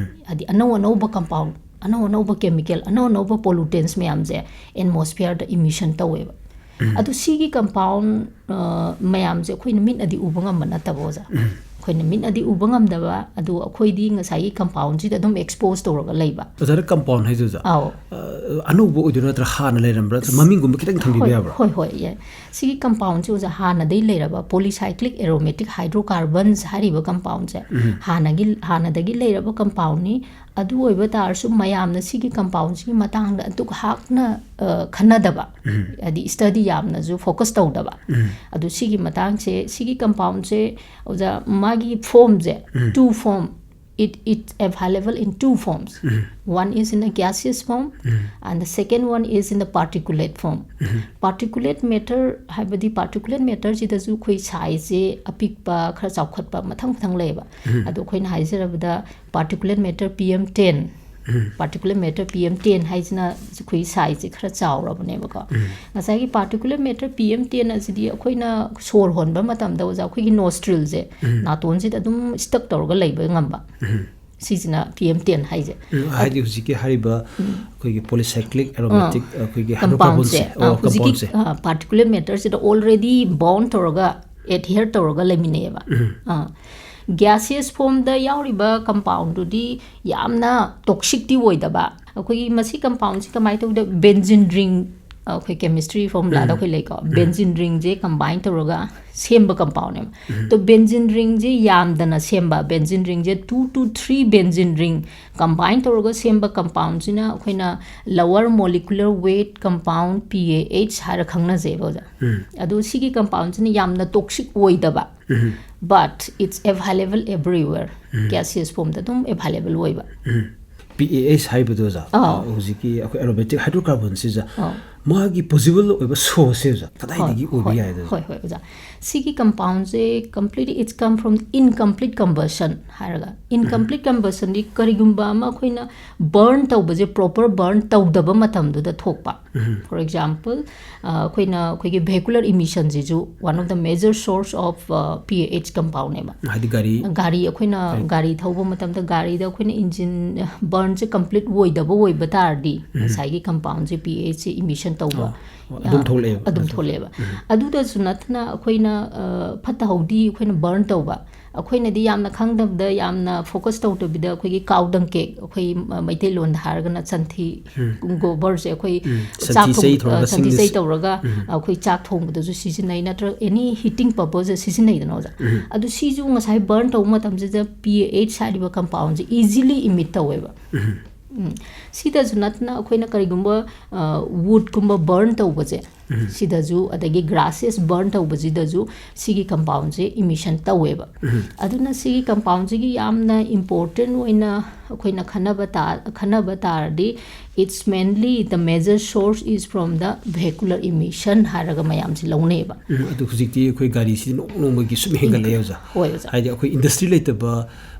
ꯍꯥꯏꯗꯤ ꯑꯅꯧ ꯑꯅꯧꯕ ꯀꯝꯄꯥꯎꯟ, ꯑꯅꯧ ꯑꯅꯧꯕ ꯀꯦꯃꯤꯀꯦꯜ, ꯑꯅꯧ ꯑꯅꯧꯕ ꯄꯣꯂꯨꯇꯦꯟꯁ ꯃꯌꯥꯝꯁꯦ ꯑꯦꯠꯃꯣꯁꯐꯤꯌꯔꯗ ꯏꯃꯤꯁꯟ ꯇꯧꯋꯦꯕ꯫ ꯑꯗꯨ ꯁꯤꯒꯤ ꯀꯝꯄꯥꯎꯟ, ꯑ, ꯃꯌꯥꯝꯁꯦ ꯑꯩꯈꯣꯏꯅ ꯃꯤꯠꯅꯗꯤ ꯎꯕ ꯉꯝꯕ ꯅꯠꯇꯕ, ꯑꯣꯖꯥ꯫ ꯑꯩꯈꯣꯏꯅ ꯃꯤꯠꯅꯗꯤ ꯎꯕ ꯉꯝꯗꯕ, ꯑꯗꯨ ꯑꯩꯈꯣꯏꯗꯤ ꯉꯁꯥꯏꯒꯤ compoundꯁꯤꯗ ꯑꯗꯨꯝ expose ꯇꯧꯔꯒ ꯂꯩꯕ꯫ ꯑꯣꯖꯥꯅ compound ꯍꯥꯏꯁꯦ ꯑꯣꯖꯥ, ꯑꯧ꯫ ꯑ, ꯑꯅꯧꯕ ꯑꯣꯏꯗꯣꯏꯔꯥ ꯅꯠꯇ꯭ꯔꯒ ꯍꯥꯟꯅ ꯂꯩꯔꯝꯕ꯭ꯔꯥ? ꯃꯃꯤꯡꯒꯨꯝꯕ ꯈꯤꯇꯪ ꯊꯝꯕꯤꯕ ꯍꯣꯏ, ꯌꯥꯕ꯭ꯔꯥ? ꯍꯣꯏ, ꯍꯣꯏ, ꯌꯥꯏ꯫ ꯁꯤꯒꯤ compoundꯁꯦ ꯑꯣꯖꯥ, ꯍꯥꯟꯅꯗꯒꯤ ꯂꯩꯔꯕ polycyclic aromatic hydrocarbons ꯍꯥꯏꯔꯤꯕ compoundꯁꯦ ꯍꯥꯟꯅꯒꯤ, ꯍꯥꯟꯅꯗꯒꯤ ꯂꯩꯔꯕ compoundꯅꯤ꯫ ꯑꯗꯨ ꯑꯣꯏꯕ ꯇꯥꯔꯁꯨ ꯃꯌꯥꯝꯅ ꯁꯤꯒꯤ compoundꯁꯤꯒꯤ ꯃꯇꯥꯡꯗ ꯑꯗꯨꯛ ꯍꯥꯛꯅ, ꯑ, ꯈꯟꯅꯗꯕ, ꯍꯥꯏꯗꯤ study ꯌꯥꯝꯅꯁꯨ focus ꯇꯧꯗꯕ꯫ ꯑꯗꯨ ꯁꯤꯒꯤ ꯃꯇꯥꯡꯁꯦ, ꯁꯤꯒꯤ compoundꯁꯦ ꯑꯣꯖꯥ, ꯃꯥꯒꯤ formꯁꯦ, two form, it, it available in two forms. One is in a gaseous form and the second one is in the particulate form. Particulate matter ꯍꯥꯏꯕꯗꯤ particulate matterꯁꯤꯗꯁꯨ ꯑꯩꯈꯣꯏ sizeꯁꯦ ꯑꯄꯤꯛꯄ, ꯈꯔ ꯆꯥꯎꯈꯠꯄ, ꯃꯊꯪ ꯃꯊꯪ ꯂꯩꯌꯦꯕ꯫ ꯑꯗꯣ ꯑꯩꯈꯣꯏꯅ ꯍꯥꯏꯖꯔꯕꯗ particulate matter P M ten, particulate matter P M ten ꯍꯥꯏꯁꯤꯅ ꯑꯩꯈꯣꯏ sizeꯁꯦ ꯈꯔ ꯆꯥꯎꯔꯕꯅꯦꯕꯀꯣ꯫ ꯉꯁꯥꯏꯒꯤ particulate matter P M ten ꯑꯁꯤꯗꯤ ꯑꯩꯈꯣꯏꯅ ꯁꯣꯔ ꯍꯣꯟꯕ ꯃꯇꯝꯗ ꯑꯣꯖꯥ, ꯑꯩꯈꯣꯏꯒꯤ nostrilꯁꯦ, ꯅꯥꯇꯣꯟꯁꯤꯗ ꯑꯗꯨꯝ stuck ꯇꯧꯔꯒ ꯂꯩꯕ ꯉꯝꯕ꯫ ꯁꯤꯁꯤꯅ P M ten ꯍꯥꯏꯁꯦ꯫ ꯎꯝ, ꯍꯥꯏꯗꯤ ꯍꯧꯖꯤꯛꯀꯤ ꯍꯥꯏꯔꯤꯕ ꯑꯩꯈꯣꯏꯒꯤ polycyclic aromatic ꯑꯩꯈꯣꯏꯒꯤ hydrocarbonsꯁꯦ, ꯑꯣ, ꯍꯧꯖꯤꯛꯀꯤ compoundꯁꯦ꯫ particulate matterꯁꯤꯗ already bond ꯇꯧꯔꯒ, adhere ꯇꯧꯔꯒ ꯂꯩꯃꯤꯟꯅꯩꯌꯦꯕ꯫ ꯑꯥ, gaseous formꯗ ꯌꯥꯎꯔꯤꯕ compoundꯗꯨꯗꯤ ꯌꯥꯝꯅ toxicꯇꯤ ꯑꯣꯏꯗꯕ꯫ ꯑꯩꯈꯣꯏꯒꯤ ꯃꯁꯤ compoundꯁꯤ ꯀꯃꯥꯏꯅ ꯇꯧꯗ, benzene ring, ꯑꯩꯈꯣꯏ chemistry formulaꯗ ꯑꯩꯈꯣꯏ ꯂꯩꯀꯣ, benzene ringꯁꯦ combine ꯇꯧꯔꯒ ꯁꯦꯝꯕ compoundꯅꯦꯕ꯫ ꯑꯗꯣ benzene ringꯁꯦ ꯌꯥꯝꯗꯅ ꯁꯦꯝꯕ, benzene ringꯁꯦ two to three benzene ring combine ꯇꯧꯔꯒ ꯁꯦꯝꯕ compoundꯁꯤꯅ ꯑꯩꯈꯣꯏꯅ lower molecular weight compound, P A H ꯍꯥꯏꯔ ꯈꯪꯅꯖꯩꯕ ꯑꯣꯖꯥ꯫ ꯑꯗꯣ ꯁꯤꯒꯤ compoundꯁꯤꯅ ꯌꯥꯝꯅ toxic ꯑꯣꯏꯗꯕ, but it's available everywhere, gaseous formꯗ ꯑꯗꯨꯝ available ꯑꯣꯏꯕ꯫ P A H ꯍꯥꯏꯕꯗꯣ ꯑꯣꯖꯥ, ꯑꯥ꯫ ꯍꯧꯖꯤꯛꯀꯤ ꯑꯩꯈꯣꯏ aromatic hydrocarbonsꯁꯤꯁꯦ, ꯑꯥ꯫ ꯃꯥꯒꯤ possible ꯑꯣꯏꯕ sourceꯁꯦ ꯑꯣꯖꯥ, ꯀꯗꯥꯏꯗꯒꯤ ꯍꯣꯏ, ꯑꯣꯏꯕ ꯍꯣꯏ, ꯌꯥꯏ ꯑꯗꯨ? ꯍꯣꯏ, ꯍꯣꯏ, ꯑꯣꯖꯥ꯫ ꯁꯤꯒꯤ compoundꯁꯦ completely, it's come from incomplete combustion ꯍꯥꯏꯔꯒ, incomplete combustionꯗꯤ ꯀꯔꯤꯒꯨꯝꯕ ꯑꯃ ꯑꯩꯈꯣꯏꯅ burn ꯇꯧꯕꯁꯦ, proper burn ꯇꯧꯗꯕ ꯃꯇꯝꯗꯨꯗ ꯊꯣꯛꯄ꯫ For example, ꯑ, ꯑꯩꯈꯣꯏꯅ, ꯑꯩꯈꯣꯏꯒꯤ vehicular emissionꯁꯤꯁꯨ one of the major source of, ꯑ, P A H compoundꯅꯦꯕ꯫ ꯍꯥꯏꯗꯤ ꯒꯥꯔꯤ ꯒꯥꯔꯤ ꯑꯩꯈꯣꯏꯅ, ꯒꯥꯔꯤ ꯊꯧꯕ ꯃꯇꯝꯗ ꯒꯥꯔꯤꯗ ꯑꯩꯈꯣꯏꯅ engine burnꯁꯦ complete ꯑꯣꯏꯗꯕ ꯑꯣꯏꯕ ꯇꯥꯔꯗꯤ, ꯉꯁꯥꯏꯒꯤ compoundꯁꯦ, P A H say emission ꯇꯧꯕ, ꯑꯣ, ꯑꯗꯨꯝ ꯑ, ꯊꯣꯛꯂꯛꯑꯦꯕ꯫ ꯑꯗꯨꯝ ꯊꯣꯛꯂꯛꯑꯦꯕ꯫ ꯑꯗꯨꯗꯁꯨ ꯅꯠꯇꯅ ꯑꯩꯈꯣꯏꯅ, ꯑ, ꯐꯠꯇ ꯍꯥꯎꯗꯤ ꯑꯩꯈꯣꯏꯅ burn ꯇꯧꯕ, ꯑꯩꯈꯣꯏꯅꯗꯤ ꯌꯥꯝꯅ ꯈꯪꯗꯕꯗ, ꯌꯥꯝꯅ ꯐꯣꯀꯁ ꯇꯧꯗꯕꯤꯗ, ꯑꯩꯈꯣꯏꯒꯤ ꯀꯥꯎ ꯗꯪꯀꯦꯛ, ꯑꯩꯈꯣꯏ ꯃ-, ꯃꯩꯇꯩꯂꯣꯟꯗ ꯍꯥꯏꯔꯒꯅ ꯁꯟꯊꯤ, ꯎꯝ꯫ ꯒꯣꯕꯔꯁꯦ ꯑꯩꯈꯣꯏ ꯎꯝ, ꯆꯥꯛ ꯁꯟꯊꯤ ꯊꯣꯡ-, ꯆꯩ ꯊꯣꯡꯉꯒ ꯑ, ꯁꯟꯊꯤ ꯁꯤꯡꯅ ꯆꯩ ꯁꯤ-, ꯇꯧꯔꯒ ꯎꯝ꯫ ꯑꯩꯈꯣꯏ ꯆꯥꯛ ꯊꯣꯡꯕꯗꯁꯨ ꯁꯤꯖꯤꯟꯅꯩ, ꯅꯠꯇ꯭ꯔꯒ ꯑꯦꯅꯤ ꯍꯤꯇꯤꯡ ꯄꯔꯄꯁꯇ ꯁꯤꯖꯤꯟꯅꯩꯗꯅ, ꯑꯣꯖꯥ꯫ ꯎꯝ꯫ ꯑꯗꯨ ꯁꯤꯁꯨ ꯉꯁꯥꯏ ꯕꯔꯟ ꯇꯧꯕ ꯃꯇꯝꯁꯤꯗ P A H ꯍꯥꯏꯔꯤꯕ ꯀꯝꯄꯥꯎꯟꯁꯦ ꯏꯖꯤꯂꯤ ꯏꯃꯤꯠ ꯇꯧꯋꯦꯕ꯫ ꯎꯝ꯫ ꯎꯝ꯫ ꯁꯤꯗꯁꯨ ꯅꯠꯇꯅ ꯑꯩꯈꯣꯏꯅ ꯀꯔꯤꯒꯨꯝꯕ, ꯑ, ꯋꯨꯗꯀꯨꯝꯕ ꯕꯔꯟ ꯇꯧꯕꯁꯦ, ꯎꯝ꯫ ꯁꯤꯗꯁꯨ, ꯑꯗꯒꯤ ꯒ꯭ꯔꯥꯁꯦꯁ ꯕꯔꯟ ꯇꯧꯕꯁꯤꯗꯁꯨ ꯁꯤꯒꯤ ꯀꯝꯄꯥꯎꯟꯁꯦ ꯏꯃꯤꯁꯟ ꯇꯧꯋꯦꯕ꯫ ꯎꯝ꯫ ꯑꯗꯨꯅ ꯁꯤꯒꯤ ꯀꯝꯄꯥꯎꯟꯁꯤꯒꯤ ꯌꯥꯝꯅ ꯏꯝꯄꯣꯔꯇꯦꯟ ꯑꯣꯏꯅ ꯑꯩꯈꯣꯏꯅ ꯈꯟꯅꯕ ꯇꯥ-, ꯈꯟꯅꯕ ꯇꯥꯔꯗꯤ, it's mainly the major source is from the vehicular emission ꯍꯥꯏꯔꯒ ꯃꯌꯥꯝꯁꯤ ꯂꯧꯅꯩꯌꯦꯕ꯫ ꯎꯝ, ꯑꯗꯨ ꯍꯧꯖꯤꯛꯇꯤ ꯑꯩꯈꯣꯏ ꯒꯥꯔꯤꯁꯤ ꯅꯣꯡ ꯅꯣꯡꯃꯒꯤ ꯁꯨꯝ ꯍꯦꯟꯒꯠꯂꯛꯑꯦ, ꯑꯣꯖꯥ꯫ ꯍꯣꯏ, ꯑꯣꯖꯥ꯫ ꯍꯥꯏꯗꯤ ꯑꯩꯈꯣꯏ ꯏꯟꯗꯁꯇ꯭ꯔꯤ ꯂꯩꯇꯕ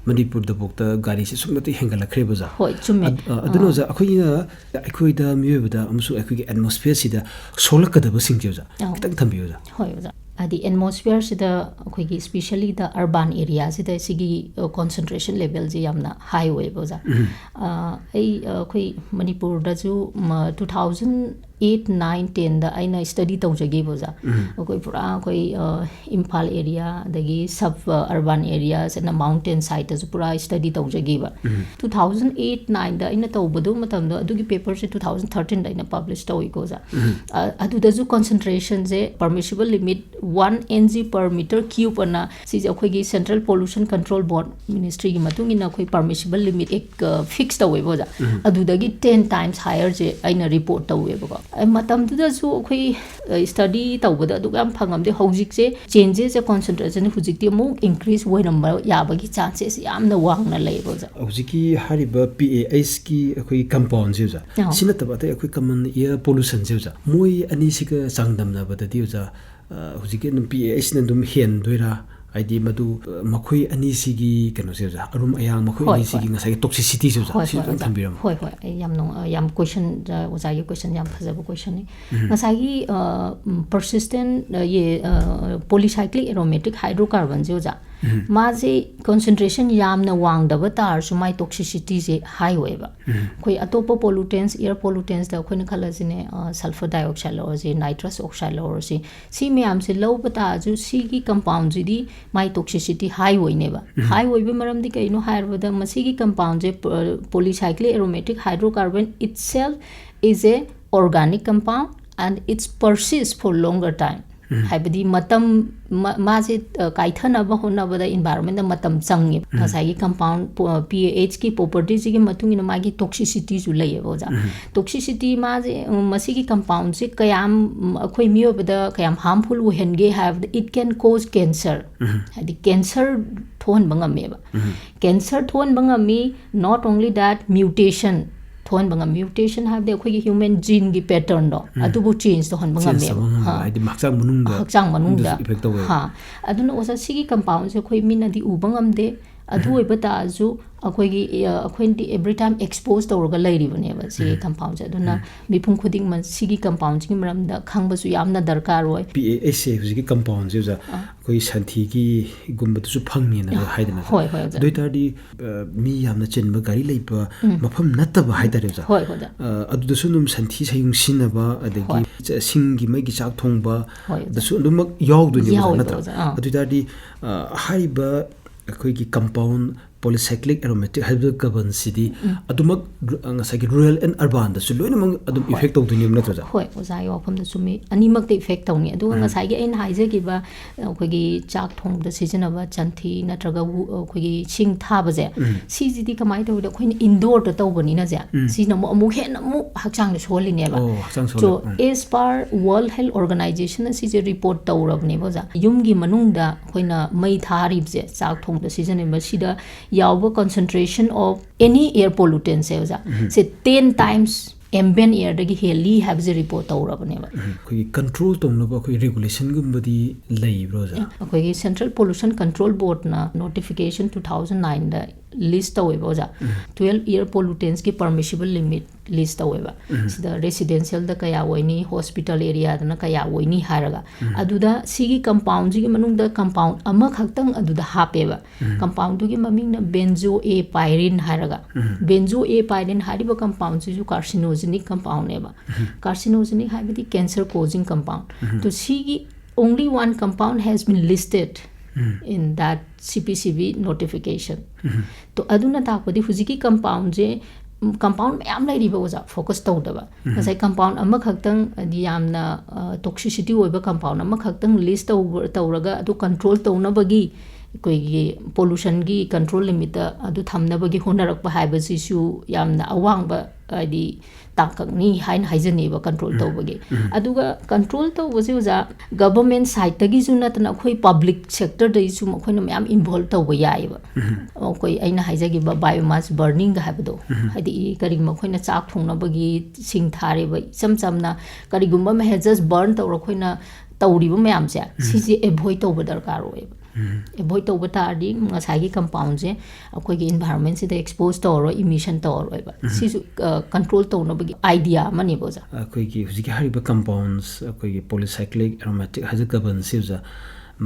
ꯃꯅꯤꯄꯨꯔꯗꯐꯥꯎꯗ ꯒꯥꯔꯤꯁꯦ ꯑꯁꯨꯛꯀꯤ ꯃꯇꯤꯛ ꯍꯦꯟꯒꯠꯂꯛꯈ꯭ꯔꯦꯕ, ꯑꯣꯖꯥ꯫ ꯍꯣꯏ, ꯆꯨꯝꯃꯦ꯫ ꯑꯗ-, ꯑ, ꯑꯗꯨꯅ, ꯑꯥ꯫ ꯑꯣꯖꯥ, ꯑꯩꯈꯣꯏꯅ, ꯑꯩꯈꯣꯏꯗ, ꯃꯤꯑꯣꯏꯕꯗ ꯑꯃꯁꯨꯡ ꯑꯩꯈꯣꯏꯒꯤ ꯑꯦꯠꯃꯣꯁꯐꯤꯌꯔꯁꯤꯗ ꯁꯣꯛꯂꯛꯀꯗꯕꯁꯤꯡꯁꯦ, ꯑꯣꯖꯥ, ꯑꯧ꯫ ꯈꯤꯇꯪ ꯊꯝꯕꯤꯌꯨ, ꯑꯣꯖꯥ꯫ ꯍꯣꯏ, ꯑꯣꯖꯥ꯫ ꯍꯥꯏꯗꯤ ꯑꯦꯠꯃꯣꯁꯐꯤꯌꯔꯁꯤꯗ ꯑꯩꯈꯣꯏꯒꯤ, especially the urban areaꯁꯤꯗ ꯁꯤꯒꯤ, ꯑ, concentration levelꯁꯦ ꯌꯥꯝꯅ ꯍꯥꯏ ꯑꯣꯏꯌꯦꯕ, ꯑꯣꯖꯥ꯫ ꯎꯝ꯫ ꯑ, ꯑꯩ, ꯑ, ꯑꯩꯈꯣꯏ ꯃꯅꯤꯄꯨꯔꯗꯁꯨ, ꯃ-, two thousand eight, nine, tenꯗ ꯑꯩꯅ ꯁ꯭ꯇꯗꯤ ꯇꯧꯖꯈꯤꯕ, ꯑꯣꯖꯥ꯫ ꯎꯝ꯫ ꯑꯩꯈꯣꯏ ꯄꯨꯔꯥ ꯑꯩꯈꯣꯏ, ꯑ, ꯏꯝꯐꯥꯜ ꯑꯦꯔꯤꯌꯥ, ꯑꯗꯒꯤ ꯁꯕ, ꯑ, ꯑꯔꯕꯥꯟ ꯑꯦꯔꯤꯌꯥꯁ ꯑꯅ ꯃꯥꯎꯟꯇꯦꯟ ꯁꯥꯏꯠꯇꯁꯨ ꯄꯨꯔꯥ ꯁ꯭ꯇꯗꯤ ꯇꯧꯖꯈꯤꯕ꯫ ꯎꯝ꯫ Two thousand eight, nineꯗ ꯑꯩꯅ ꯇꯧꯕꯗꯨ ꯃꯇꯝꯗꯣ, ꯑꯗꯨꯒꯤ ꯄꯦꯄꯔꯁꯦ two thousand thirteenꯗ ꯑꯩꯅ ꯄꯕ꯭ꯂꯤꯁ ꯇꯧꯏꯀꯣ, ꯑꯣꯖꯥ꯫ ꯎꯝ꯫ ꯑ, ꯑꯗꯨꯗꯁꯨ ꯀꯣꯟꯁꯦꯟꯇ꯭ꯔꯦꯁꯟꯁꯦ, permissible limit one N G per meter cube ꯑꯅ, ꯁꯤꯁꯦ ꯑꯩꯈꯣꯏꯒꯤ Central Pollution Control Board ministryꯒꯤ ꯃꯇꯨꯡ ꯏꯟꯅ ꯑꯩꯈꯣꯏ permissible limit ꯑꯦꯛ, ꯑ, ꯐꯤꯛꯁ ꯇꯧꯋꯦꯕ, ꯑꯣꯖꯥ꯫ ꯎꯝ꯫ ꯑꯗꯨꯗꯒꯤ ten times higherꯁꯦ ꯑꯩꯅ ꯔꯤꯄꯣꯔꯠ ꯇꯧꯋꯦꯕꯀꯣ꯫ ꯑ, ꯃꯇꯝꯗꯨꯗꯁꯨ ꯑꯩꯈꯣꯏ, ꯑ, ꯁ꯭ꯇꯗꯤ ꯇꯧꯕꯗ ꯑꯗꯨꯛ ꯌꯥꯝ ꯐꯪꯉꯝꯗꯦ꯫ ꯍꯧꯖꯤꯛꯁꯦ ꯆꯦꯟꯖꯦꯁꯁꯦ, ꯀꯣꯟꯁꯦꯟꯇ꯭ꯔꯦꯁꯟ ꯍꯧꯖꯤꯛꯇꯤ ꯑꯃꯨꯛ ꯏꯟꯀ꯭ꯔꯤꯁ ꯑꯣꯏꯔꯝꯕ ꯌꯥꯕꯒꯤ ꯆꯥꯟꯁꯦꯁ ꯌꯥꯝꯅ ꯋꯥꯡꯅ ꯂꯩꯌꯦꯕ, ꯑꯣꯖꯥ꯫ ꯍꯧꯖꯤꯛꯀꯤ ꯍꯥꯏꯔꯤꯕ P A Hꯀꯤ ꯑꯩꯈꯣꯏꯒꯤ ꯀꯝꯄꯥꯎꯟꯁꯦ, ꯑꯣꯖꯥ, ꯑꯧ꯫ ꯁꯤ ꯅꯠꯇꯕ ꯑꯇꯩ ꯑꯩꯈꯣꯏ ꯀꯃꯟ ꯏꯌꯔ ꯄꯣꯂꯨꯁꯟꯁꯦ, ꯑꯣꯖꯥ, ꯃꯣꯏ ꯑꯅꯤꯁꯤꯒ ꯆꯥꯡꯗꯝꯅꯕꯗꯗꯤ, ꯑꯣꯖꯥ, ꯑ, ꯍꯧꯖꯤꯛꯀꯤ ꯑꯗꯨꯝ P A Hꯅ ꯑꯗꯨꯝ ꯍꯦꯟꯗꯣꯏꯔꯥ? ꯍꯥꯏꯗꯤ ꯃꯗꯨ, ꯑ, ꯃꯈꯣꯏ ꯑꯅꯤꯁꯤꯒꯤ ꯀꯩꯅꯣꯁꯦ, ꯑꯣꯖꯥ, ꯑꯔꯨꯝ ꯑꯌꯥꯡ ꯃꯈꯣꯏ ꯍꯣꯏ, ꯑꯅꯤꯁꯤꯒꯤ ꯍꯣꯏ꯫ ꯉꯁꯥꯏꯒꯤ ꯇꯣꯛꯁꯤꯁꯤꯇꯤꯁꯦ, ꯑꯣꯖꯥ, ꯍꯣꯏ, ꯁꯤ ꯍꯣꯏ, ꯑꯗꯨꯝ ꯑꯣꯖꯥ꯫ ꯊꯝꯕꯤꯔꯝꯃꯣ꯫ ꯍꯣꯏ, ꯍꯣꯏ, ꯑꯩ ꯌꯥꯝ ꯅꯨꯡ-, ꯑ, ꯌꯥꯝ ꯀꯣꯏꯁꯟ, ꯑ, ꯑꯣꯖꯥꯒꯤ ꯀꯣꯏꯁꯟ ꯌꯥꯝ ꯐꯖꯕ ꯀꯣꯏꯁꯟꯅꯤ꯫ ꯎꯝ꯫ ꯉꯁꯥꯏꯒꯤ, ꯑ, ꯎꯝ, persistent, ꯑ, ꯌꯦ-, ꯑ, polycyclic aromatic hydrocarbonꯁꯦ, ꯑꯣꯖꯥ, ꯃꯥꯁꯦ concentration ꯌꯥꯝꯅ ꯋꯥꯡꯗꯕ ꯇꯥꯔꯁꯨ ꯃꯥꯏ toxicityꯁꯦ high ꯑꯣꯏꯌꯦꯕ꯫ ꯑꯩꯈꯣꯏ ꯑꯇꯣꯞꯄ pollutants, air pollutantsꯇ ꯑꯩꯈꯣꯏꯅ ꯈꯜꯂꯁꯤꯅꯦ, sulphur dioxide ꯂꯧꯔꯁꯤ, nitrous oxide ꯂꯧꯔꯁꯤ, ꯁꯤ ꯃꯌꯥꯝꯁꯦ ꯂꯧꯕ ꯇꯥꯔꯁꯨ ꯁꯤꯒꯤ compoundꯁꯤꯗꯤ ꯃꯥꯏ toxicity high ꯑꯣꯏꯅꯦꯕ꯫ High ꯑꯣꯏꯕ ꯃꯔꯝꯗꯤ ꯀꯩꯅꯣ ꯍꯥꯏꯔꯕꯗ ꯃꯁꯤꯒꯤ compoundꯁꯦ, polycyclic aromatic hydrocarbon itself is a organic compound and it's persist for longer time꯫ ꯍꯥꯏꯕꯗꯤ ꯃꯇꯝ ꯃꯥꯁꯦ ꯀꯥꯏꯊꯅꯕ ꯍꯣꯠꯅꯕꯗ environmentꯇ ꯃꯇꯝ ꯆꯪꯉꯦꯕ꯫ ꯉꯁꯥꯏꯒꯤ compound pHꯀꯤ propertyꯁꯤꯒꯤ ꯃꯇꯨꯡ ꯏꯟꯅ ꯃꯥꯒꯤ toxicityꯁꯨ ꯂꯩꯌꯦꯕ ꯑꯣꯖꯥ꯫ Toxicity ꯃꯥꯁꯦ ꯃꯁꯤꯒꯤ compoundꯁꯦ ꯀꯌꯥꯝ ꯑꯩꯈꯣꯏ ꯃꯤꯑꯣꯏꯕꯗ ꯀꯌꯥꯝ harmful ꯑꯣꯏꯍꯟꯒꯦ ꯍꯥꯏꯕꯗ it can cause cancer꯫ ꯍꯥꯏꯗꯤ cancer ꯊꯣꯛꯍꯟꯕ ꯉꯝꯃꯦꯕ꯫ Cancer ꯊꯣꯛꯍꯟꯕ ꯉꯝꯃꯤ꯫ Not only that, mutation ꯊꯣꯛꯍꯟꯕ ꯉꯝꯃꯤ꯫ Mutation ꯍꯥꯏꯕꯗꯤ ꯑꯩꯈꯣꯏꯒꯤ human geneꯒꯤ patternꯗꯣ ꯑꯗꯨꯕꯨ change ꯇꯧꯍꯟꯕ ꯉꯝꯃꯦꯕ꯫ ꯍꯥꯏꯗꯤ ꯍꯛꯆꯥꯡ ꯃꯅꯨꯡꯗ ꯍꯛꯆꯥꯡ ꯃꯅꯨꯡꯗ effect ꯇꯧꯋꯦꯕ꯫ ꯑꯗꯨꯅ ꯑꯣꯖꯥ ꯁꯤꯒꯤ compoundꯁꯦ ꯑꯩꯈꯣꯏ ꯃꯤꯠꯅꯗꯤ ꯎꯕ ꯉꯝꯗꯦ꯫ ꯑꯗꯨ ꯑꯣꯏꯕ ꯇꯥꯔꯁꯨ ꯑꯩꯈꯣꯏꯒꯤ ꯑꯩꯈꯣꯏꯅꯗꯤ every time expose ꯇꯧꯔꯒ ꯂꯩꯔꯤꯕꯅꯦꯕ ꯁꯤꯒꯤ compoundꯁꯦ꯫ ꯑꯗꯨꯅ ꯃꯤꯄꯨꯝ ꯈꯨꯗꯤꯡꯃꯛ ꯁꯤꯒꯤ compoundꯁꯤꯒꯤ ꯃꯔꯝꯗ ꯈꯪꯕꯁꯨ ꯌꯥꯝꯅ ꯗꯔꯀꯥꯔ ꯑꯣꯏ꯫ ꯄꯤ ꯑꯦ ꯑꯩꯆ ꯑꯦ ꯍꯧꯖꯤꯛꯀꯤ compoundꯁꯦ ꯑꯣꯖꯥ ꯑꯩꯈꯣꯏ ꯁꯟꯊꯤꯒꯤꯒꯨꯝꯕꯗꯁꯨ ꯐꯪꯉꯦꯅ ꯍꯥꯏꯗꯅ꯫ ꯍꯣꯏ, ꯍꯣꯏ, ꯑꯣꯖꯥ꯫ ꯑꯗꯨ ꯑꯣꯏꯇꯥꯔꯗꯤ ꯃꯤ ꯌꯥꯝꯅ ꯆꯤꯟꯕ ꯒꯥꯔꯤ ꯂꯩꯕ ꯃꯐꯝ ꯅꯠꯇꯕ ꯍꯥꯏꯇꯥꯔꯦ ꯑꯣꯖꯥ꯫ ꯍꯣꯏ, ꯑꯣꯖꯥ꯫ ꯑꯗꯨꯗꯁꯨ ꯑꯗꯨꯝ ꯁꯟꯊꯤ ꯁꯌꯨꯡ ꯁꯤꯖꯤꯟꯅꯕ ꯑꯗꯒꯤ ꯍꯣꯏ꯫ ꯁꯤꯡꯒꯤ ꯃꯩꯒꯤ ꯆꯥꯛ ꯊꯣꯡꯕ ꯍꯣꯏ, ꯑꯣꯖꯥ꯫ ꯗꯁꯨ ꯑꯗꯨꯃꯛ ꯌꯥꯎꯗꯣꯏꯅꯦꯕ ꯑꯣꯖꯥ, ꯌꯥꯎꯋꯦꯕ ꯅꯠꯇ꯭ꯔꯥ? ꯑꯣꯖꯥ, ꯑꯥ꯫ ꯑꯗꯨ ꯑꯣꯏꯇꯥꯔꯗꯤ ꯑ, ꯍꯥꯏꯔꯤꯕ ꯑꯩꯈꯣꯏꯒꯤ compound polycyclic aromatic hydrocarbonꯁꯤꯗꯤ ꯑꯗꯨꯃꯛ ꯔꯨ-, ꯉꯁꯥꯏꯒꯤ rural and urbanꯗꯁꯨ ꯂꯣꯏꯅꯃꯛ ꯑꯗꯨꯝ effect ꯇꯧꯗꯣꯏꯅꯦꯕ ꯅꯠꯇ꯭ꯔꯥ ꯑꯣꯖꯥ? ꯍꯣꯏ, ꯑꯣꯖꯥꯒꯤ ꯋꯥꯐꯝꯗ ꯆꯨꯝꯃꯤ꯫ ꯑꯅꯤꯃꯛꯇ effect ꯇꯧꯅꯤ꯫ ꯑꯗꯨꯒ ꯉꯁꯥꯏꯒꯤ ꯑꯩꯅ ꯍꯥꯏꯖꯈꯤꯕ ꯑꯩꯈꯣꯏꯒꯤ ꯆꯥꯛ ꯊꯣꯡꯕꯗ ꯁꯤꯖꯤꯟꯅꯕ ꯆꯟꯊꯤ ꯅꯠꯇ꯭ꯔꯒ ꯎ-, ꯑꯩꯈꯣꯏꯒꯤ ꯁꯤꯡ ꯊꯥꯕꯁꯦ, ꯁꯤꯁꯤꯗꯤ ꯀꯃꯥꯏꯅ ꯇꯧꯒꯦꯗ ꯑꯩꯈꯣꯏꯅ indoorꯗ ꯇꯧꯕꯅꯤꯅꯁꯦ, ꯁꯤꯅ ꯑꯃꯨꯛ, ꯑꯃꯨꯛ ꯍꯦꯟꯅ ꯑꯃꯨꯛ ꯍꯛꯆꯥꯡꯗ ꯁꯣꯛꯍꯜꯂꯤꯅꯦꯕ꯫ ꯑꯣ, ꯍꯛꯆꯥꯡ So, ꯁꯣꯛꯍꯜꯂꯦ꯫ ꯎꯝ꯫ as per World Health Organization ꯑꯁꯤꯁꯦ report ꯇꯧꯔꯕꯅꯦꯕ ꯑꯣꯖꯥ꯫ ꯌꯨꯝꯒꯤ ꯃꯅꯨꯡꯗ ꯑꯩꯈꯣꯏꯅ ꯃꯩ ꯊꯥꯔꯤꯕꯁꯦ, ꯆꯥꯛ ꯊꯣꯡꯕꯗ ꯁꯤꯖꯤꯟꯅꯔꯤꯕ, ꯁꯤꯗ ꯌꯥꯎꯕ concentration of any air pollutantꯁꯦ ꯑꯣꯖꯥ, ꯁꯦ ten times ambient airꯗꯒꯤ ꯍꯦꯜꯂꯤ ꯍꯥꯏꯕꯁꯦ report ꯇꯧꯔꯕꯅꯦꯕ꯫ ꯑꯩꯈꯣꯏꯒꯤ control ꯇꯧꯅꯕ ꯑꯩꯈꯣꯏ regulationꯒꯨꯝꯕꯗꯤ ꯂꯩꯕ꯭ꯔꯣ ꯑꯣꯖꯥ? ꯑꯩꯈꯣꯏꯒꯤ Central Pollution Control Boardꯅ notification two thousand nineꯗ ꯂꯤꯁ ꯇꯧꯋꯦꯕ ꯑꯣꯖꯥ꯫ ꯇ꯭ꯋꯦꯜꯐ ꯏꯌꯔ ꯄꯣꯂꯨꯇꯦꯟꯁꯀꯤ ꯄꯔꯃꯤꯁꯤꯕꯜ ꯂꯤꯃꯤꯠ ꯂꯤꯁ ꯇꯧꯋꯦꯕ꯫ ꯁꯤꯗ ꯔꯦꯁꯤꯗꯦꯟꯁꯤꯌꯦꯜꯗ ꯀꯌꯥ ꯑꯣꯏꯅꯤ, ꯍꯣꯁꯄꯤꯇꯥꯜ ꯑꯦꯔꯤꯌꯥꯗꯅ ꯀꯌꯥ ꯑꯣꯏꯅꯤ ꯍꯥꯏꯔꯒ꯫ ꯑꯗꯨꯗ ꯁꯤꯒꯤ ꯀꯝꯄꯥꯎꯟꯁꯤꯒꯤ ꯃꯅꯨꯡꯗ ꯀꯝꯄꯥꯎꯟ ꯑꯃꯈꯛꯇꯪ ꯑꯗꯨꯗ ꯍꯥꯞꯄꯦꯕ꯫ ꯀꯝꯄꯥꯎꯟꯗꯨꯒꯤ ꯃꯃꯤꯡꯅ ꯕꯦꯟꯖꯣ ꯑꯦ ꯄꯥꯏꯔꯤꯟ ꯍꯥꯏꯔꯒ꯫ ꯕꯦꯟꯖꯣ ꯑꯦ ꯄꯥꯏꯔꯤꯟ ꯍꯥꯏꯔꯤꯕ ꯀꯝꯄꯥꯎꯟꯁꯤꯁꯨ ꯀꯥꯔꯁꯤꯅꯣꯖꯦꯅꯤꯛ ꯀꯝꯄꯥꯎꯟꯅꯦꯕ꯫ ꯀꯥꯔꯁꯤꯅꯣꯖꯦꯅꯤꯛ ꯍꯥꯏꯕꯗꯤ ꯀꯦꯟꯁꯔ ꯀꯣꯖꯤꯡ ꯀꯝꯄꯥꯎꯟ꯫ ꯇꯣ ꯁꯤꯒꯤ only one compound has been listed in that C P C B notification. ꯇꯣ ꯑꯗꯨꯅ ꯇꯥꯛꯄꯗꯤ ꯍꯧꯖꯤꯛꯀꯤ ꯀꯝꯄꯥꯎꯟꯁꯦ, ꯀꯝꯄꯥꯎꯟ ꯃꯌꯥꯝ ꯂꯩꯔꯤꯕ ꯑꯣꯖꯥ, ꯐꯣꯀꯁ ꯇꯧꯗꯕ꯫ ꯉꯁꯥꯏ ꯀꯝꯄꯥꯎꯟ ꯑꯃꯈꯛꯇꯪ, ꯍꯥꯏꯗꯤ ꯌꯥꯝꯅ ꯇꯣꯛꯁꯤꯁꯤꯇꯤ ꯑꯣꯏꯕ ꯀꯝꯄꯥꯎꯟ ꯑꯃꯈꯛꯇꯪ ꯂꯤꯁ ꯇꯧꯕ, ꯇꯧꯔꯒ ꯑꯗꯨ ꯀꯟꯇ꯭ꯔꯣꯜ ꯇꯧꯅꯕꯒꯤ, ꯑꯩꯈꯣꯏꯒꯤ ꯄꯣꯂꯨꯁꯟꯒꯤ ꯀꯟꯇ꯭ꯔꯣꯜ ꯂꯤꯃꯤꯠꯇ ꯑꯗꯨ ꯊꯝꯅꯕꯒꯤ ꯍꯣꯠꯅꯔꯛꯄ ꯍꯥꯏꯕꯁꯤꯁꯨ ꯌꯥꯝꯅ ꯑꯋꯥꯡꯕ, ꯍꯥꯏꯗꯤ ꯇꯥꯡꯀꯛꯅꯤ ꯍꯥꯏꯅ ꯍꯥꯏꯖꯅꯤꯡꯕ ꯀꯟꯇ꯭ꯔꯣꯜ ꯇꯧꯕꯒꯤ꯫ ꯑꯗꯨꯒ ꯀꯟꯇ꯭ꯔꯣꯜ ꯇꯧꯕꯁꯦ ꯑꯣꯖꯥ, ꯒꯚꯔꯟꯃꯦꯟ ꯁꯥꯏꯠꯇꯒꯤꯁꯨ ꯅꯠꯇꯅ ꯑꯩꯈꯣꯏ ꯄꯕ꯭ꯂꯤꯛ ꯁꯦꯛꯇꯔꯗꯒꯤꯁꯨ ꯃꯈꯣꯏꯅ ꯃꯌꯥꯝ ꯏꯟꯚꯣꯜꯕ ꯇꯧꯕ ꯌꯥꯏꯑꯕ꯫ ꯑꯩꯈꯣꯏ, ꯑꯩꯅ ꯍꯥꯏꯖꯈꯤꯕ ꯕꯥꯏꯑꯣꯃꯥꯁ ꯕꯔꯅꯤꯡꯒ ꯍꯥꯏꯕꯗꯣ, ꯍꯥꯏꯗꯤ ꯀꯔꯤꯒꯨꯝꯕ ꯑꯩꯈꯣꯏꯅ ꯆꯥꯛ ꯊꯣꯡꯅꯕꯒꯤ ꯁꯤꯡ ꯊꯥꯔꯦꯕ, ꯏꯆꯝ ꯆꯝꯅ ꯀꯔꯤꯒꯨꯝꯕ ꯑꯃ ꯍꯦꯛ ꯖꯁ ꯕꯔꯟ ꯇꯧꯔ ꯑꯩꯈꯣꯏꯅ ꯇꯧꯔꯤꯕ ꯃꯌꯥꯝꯁꯦ, ꯁꯤꯁꯦ ꯑꯦꯚꯣꯏꯗ ꯇꯧꯕ ꯗꯔꯀꯥꯔ ꯑꯣꯏꯌꯦꯕ꯫ ꯑꯦꯚꯣꯏꯗ ꯇꯧꯕ ꯇꯥꯔꯗꯤ ꯉꯁꯥꯏꯒꯤ ꯀꯝꯄꯥꯎꯟꯁꯦ ꯑꯩꯈꯣꯏꯒꯤ ꯏꯟꯚꯥꯏꯔꯣꯟꯃꯦꯟꯁꯤꯗ ꯑꯦꯛꯁꯄꯣꯖ ꯇꯧꯔꯔꯣꯏ, ꯏꯃꯤꯁꯟ ꯇꯧꯔꯔꯣꯏꯕ꯫ ꯁꯤꯁꯨ ꯀꯟꯇ꯭ꯔꯣꯜ ꯇꯧꯅꯕꯒꯤ ꯑꯥꯏꯗꯤꯌꯥ ꯑꯃꯅꯦꯕ ꯑꯣꯖꯥ꯫ ꯑꯩꯈꯣꯏꯒꯤ ꯍꯧꯖꯤꯛꯀꯤ ꯍꯥꯏꯔꯤꯕ ꯀꯝꯄꯥꯎꯟꯁ, ꯑꯩꯈꯣꯏꯒꯤ ꯄꯣꯂꯤꯁꯥꯏꯀ꯭ꯂꯤꯛ ꯑꯦꯔꯣꯃꯦꯇꯤꯛ ꯍꯥꯏꯗ꯭ꯔꯣꯀꯥꯔꯕꯟꯁꯤꯁꯦ ꯑꯣꯖꯥ,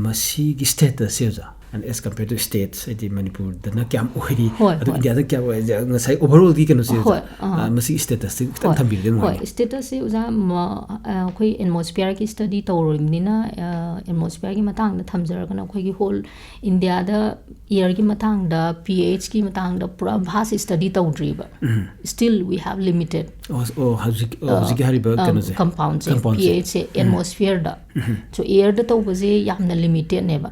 ꯃꯁꯤꯒꯤ ꯁ꯭ꯇꯦꯇꯁꯁꯦ ꯑꯣꯖꯥ, and as compared to states, ꯍꯥꯏꯗꯤ ꯃꯅꯤꯄꯨꯔꯗꯅ ꯀꯌꯥꯝ ꯑꯣꯏꯔꯤ, ꯍꯣꯏ, ꯑꯗꯣ ꯍꯣꯏ꯫ ꯏꯟꯗꯤꯌꯥꯗ ꯀꯌꯥꯝ ꯑꯣꯏꯔꯤ, ꯉꯁꯥꯏ ꯑꯣꯚꯔꯑꯣꯜꯒꯤ ꯀꯩꯅꯣꯁꯦ ꯑꯣꯖꯥ, ꯍꯣꯏ, ꯑꯥ꯫ ꯑ, ꯃꯁꯤꯒꯤ ꯁ꯭ꯇꯦꯇꯁꯁꯦ ꯈꯤꯇꯪ ꯍꯣꯏ, ꯊꯝꯕꯤꯔꯗꯤ ꯍꯣꯏ, ꯅꯨꯡꯉꯥꯏꯅꯤ꯫ ꯁ꯭ꯇꯦꯇꯁꯁꯦ ꯑꯣꯖꯥ, ꯃ-, ꯑ, ꯑꯩꯈꯣꯏ ꯑꯦꯠꯃꯣꯁꯐꯤꯌꯔꯒꯤ ꯁ꯭ꯇꯗꯤ ꯇꯧꯔꯤꯕꯅꯤꯅ, ꯑ, ꯑꯦꯠꯃꯣꯁꯐꯤꯌꯔꯒꯤ ꯃꯇꯥꯡꯗ ꯊꯝꯖꯔꯒꯅ ꯑꯩꯈꯣꯏꯒꯤ ꯍꯣꯜ ꯏꯟꯗꯤꯌꯥꯗ ꯏꯌꯔꯒꯤ ꯃꯇꯥꯡꯗ, ꯄꯤ ꯑꯩꯆꯀꯤ ꯃꯇꯥꯡꯗ ꯄꯨꯔꯥ ꯚꯥꯁ ꯁ꯭ꯇꯗꯤ ꯇꯧꯗ꯭ꯔꯤꯕ꯫ Still we have limited, ꯑꯣ, ꯑꯣ, ꯍꯧꯖꯤꯛ, ꯑꯣ, ꯑ, ꯍꯧꯖꯤꯛꯀꯤ ꯍꯥꯏꯔꯤꯕ ꯑ, ꯀꯩꯅꯣꯁꯦ, ꯀꯝꯄꯥꯎꯟꯁꯦ, ꯀꯝꯄꯥꯎꯟꯁꯦ꯫ ꯄꯤ ꯑꯩꯆꯁꯦ ꯑꯦꯠꯃꯣꯁꯐꯤꯌꯔꯗ꯫ So, ꯑꯦꯌꯔꯗ ꯇꯧꯕꯁꯦ ꯌꯥꯝꯅ ꯂꯤꯃꯤꯇꯦꯗꯅꯦꯕ꯫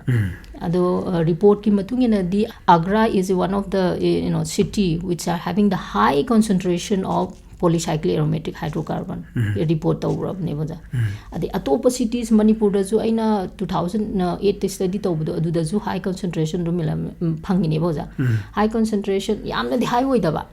ꯑꯗꯣ, ꯑ, ꯔꯤꯄꯣꯔꯠꯀꯤ ꯃꯇꯨꯡ ꯏꯟꯅꯗꯤ Agra is one of the, you know, city which are having the high concentration of polycyclic aromatic hydrocarbon, report ꯇꯧꯈ꯭ꯔꯕꯅꯦꯕ ꯑꯣꯖꯥ꯫ ꯑꯗꯩ ꯑꯇꯣꯞꯄ ꯁꯤꯇꯤꯁ ꯃꯅꯤꯄꯨꯔꯗꯁꯨ ꯑꯩꯅ ꯇꯨ ꯊꯥꯎꯖꯟ ꯑꯩꯠꯇ ꯁ꯭ꯇꯗꯤ ꯇꯧꯕꯗꯣ, ꯑꯗꯨꯗꯁꯨ ꯍꯥꯏ ꯀꯟꯁꯦꯟꯇ꯭ꯔꯦꯁꯟꯗꯣ ꯃꯤꯂꯝ-, ꯎꯝ, ꯐꯪꯉꯤꯅꯦꯕ ꯑꯣꯖꯥ꯫ ꯍꯥꯏ ꯀꯟꯁꯦꯟꯇ꯭ꯔꯦꯁꯟ ꯌꯥꯝꯅꯗꯤ ꯍꯥꯏ ꯑꯣꯏꯗꯕ,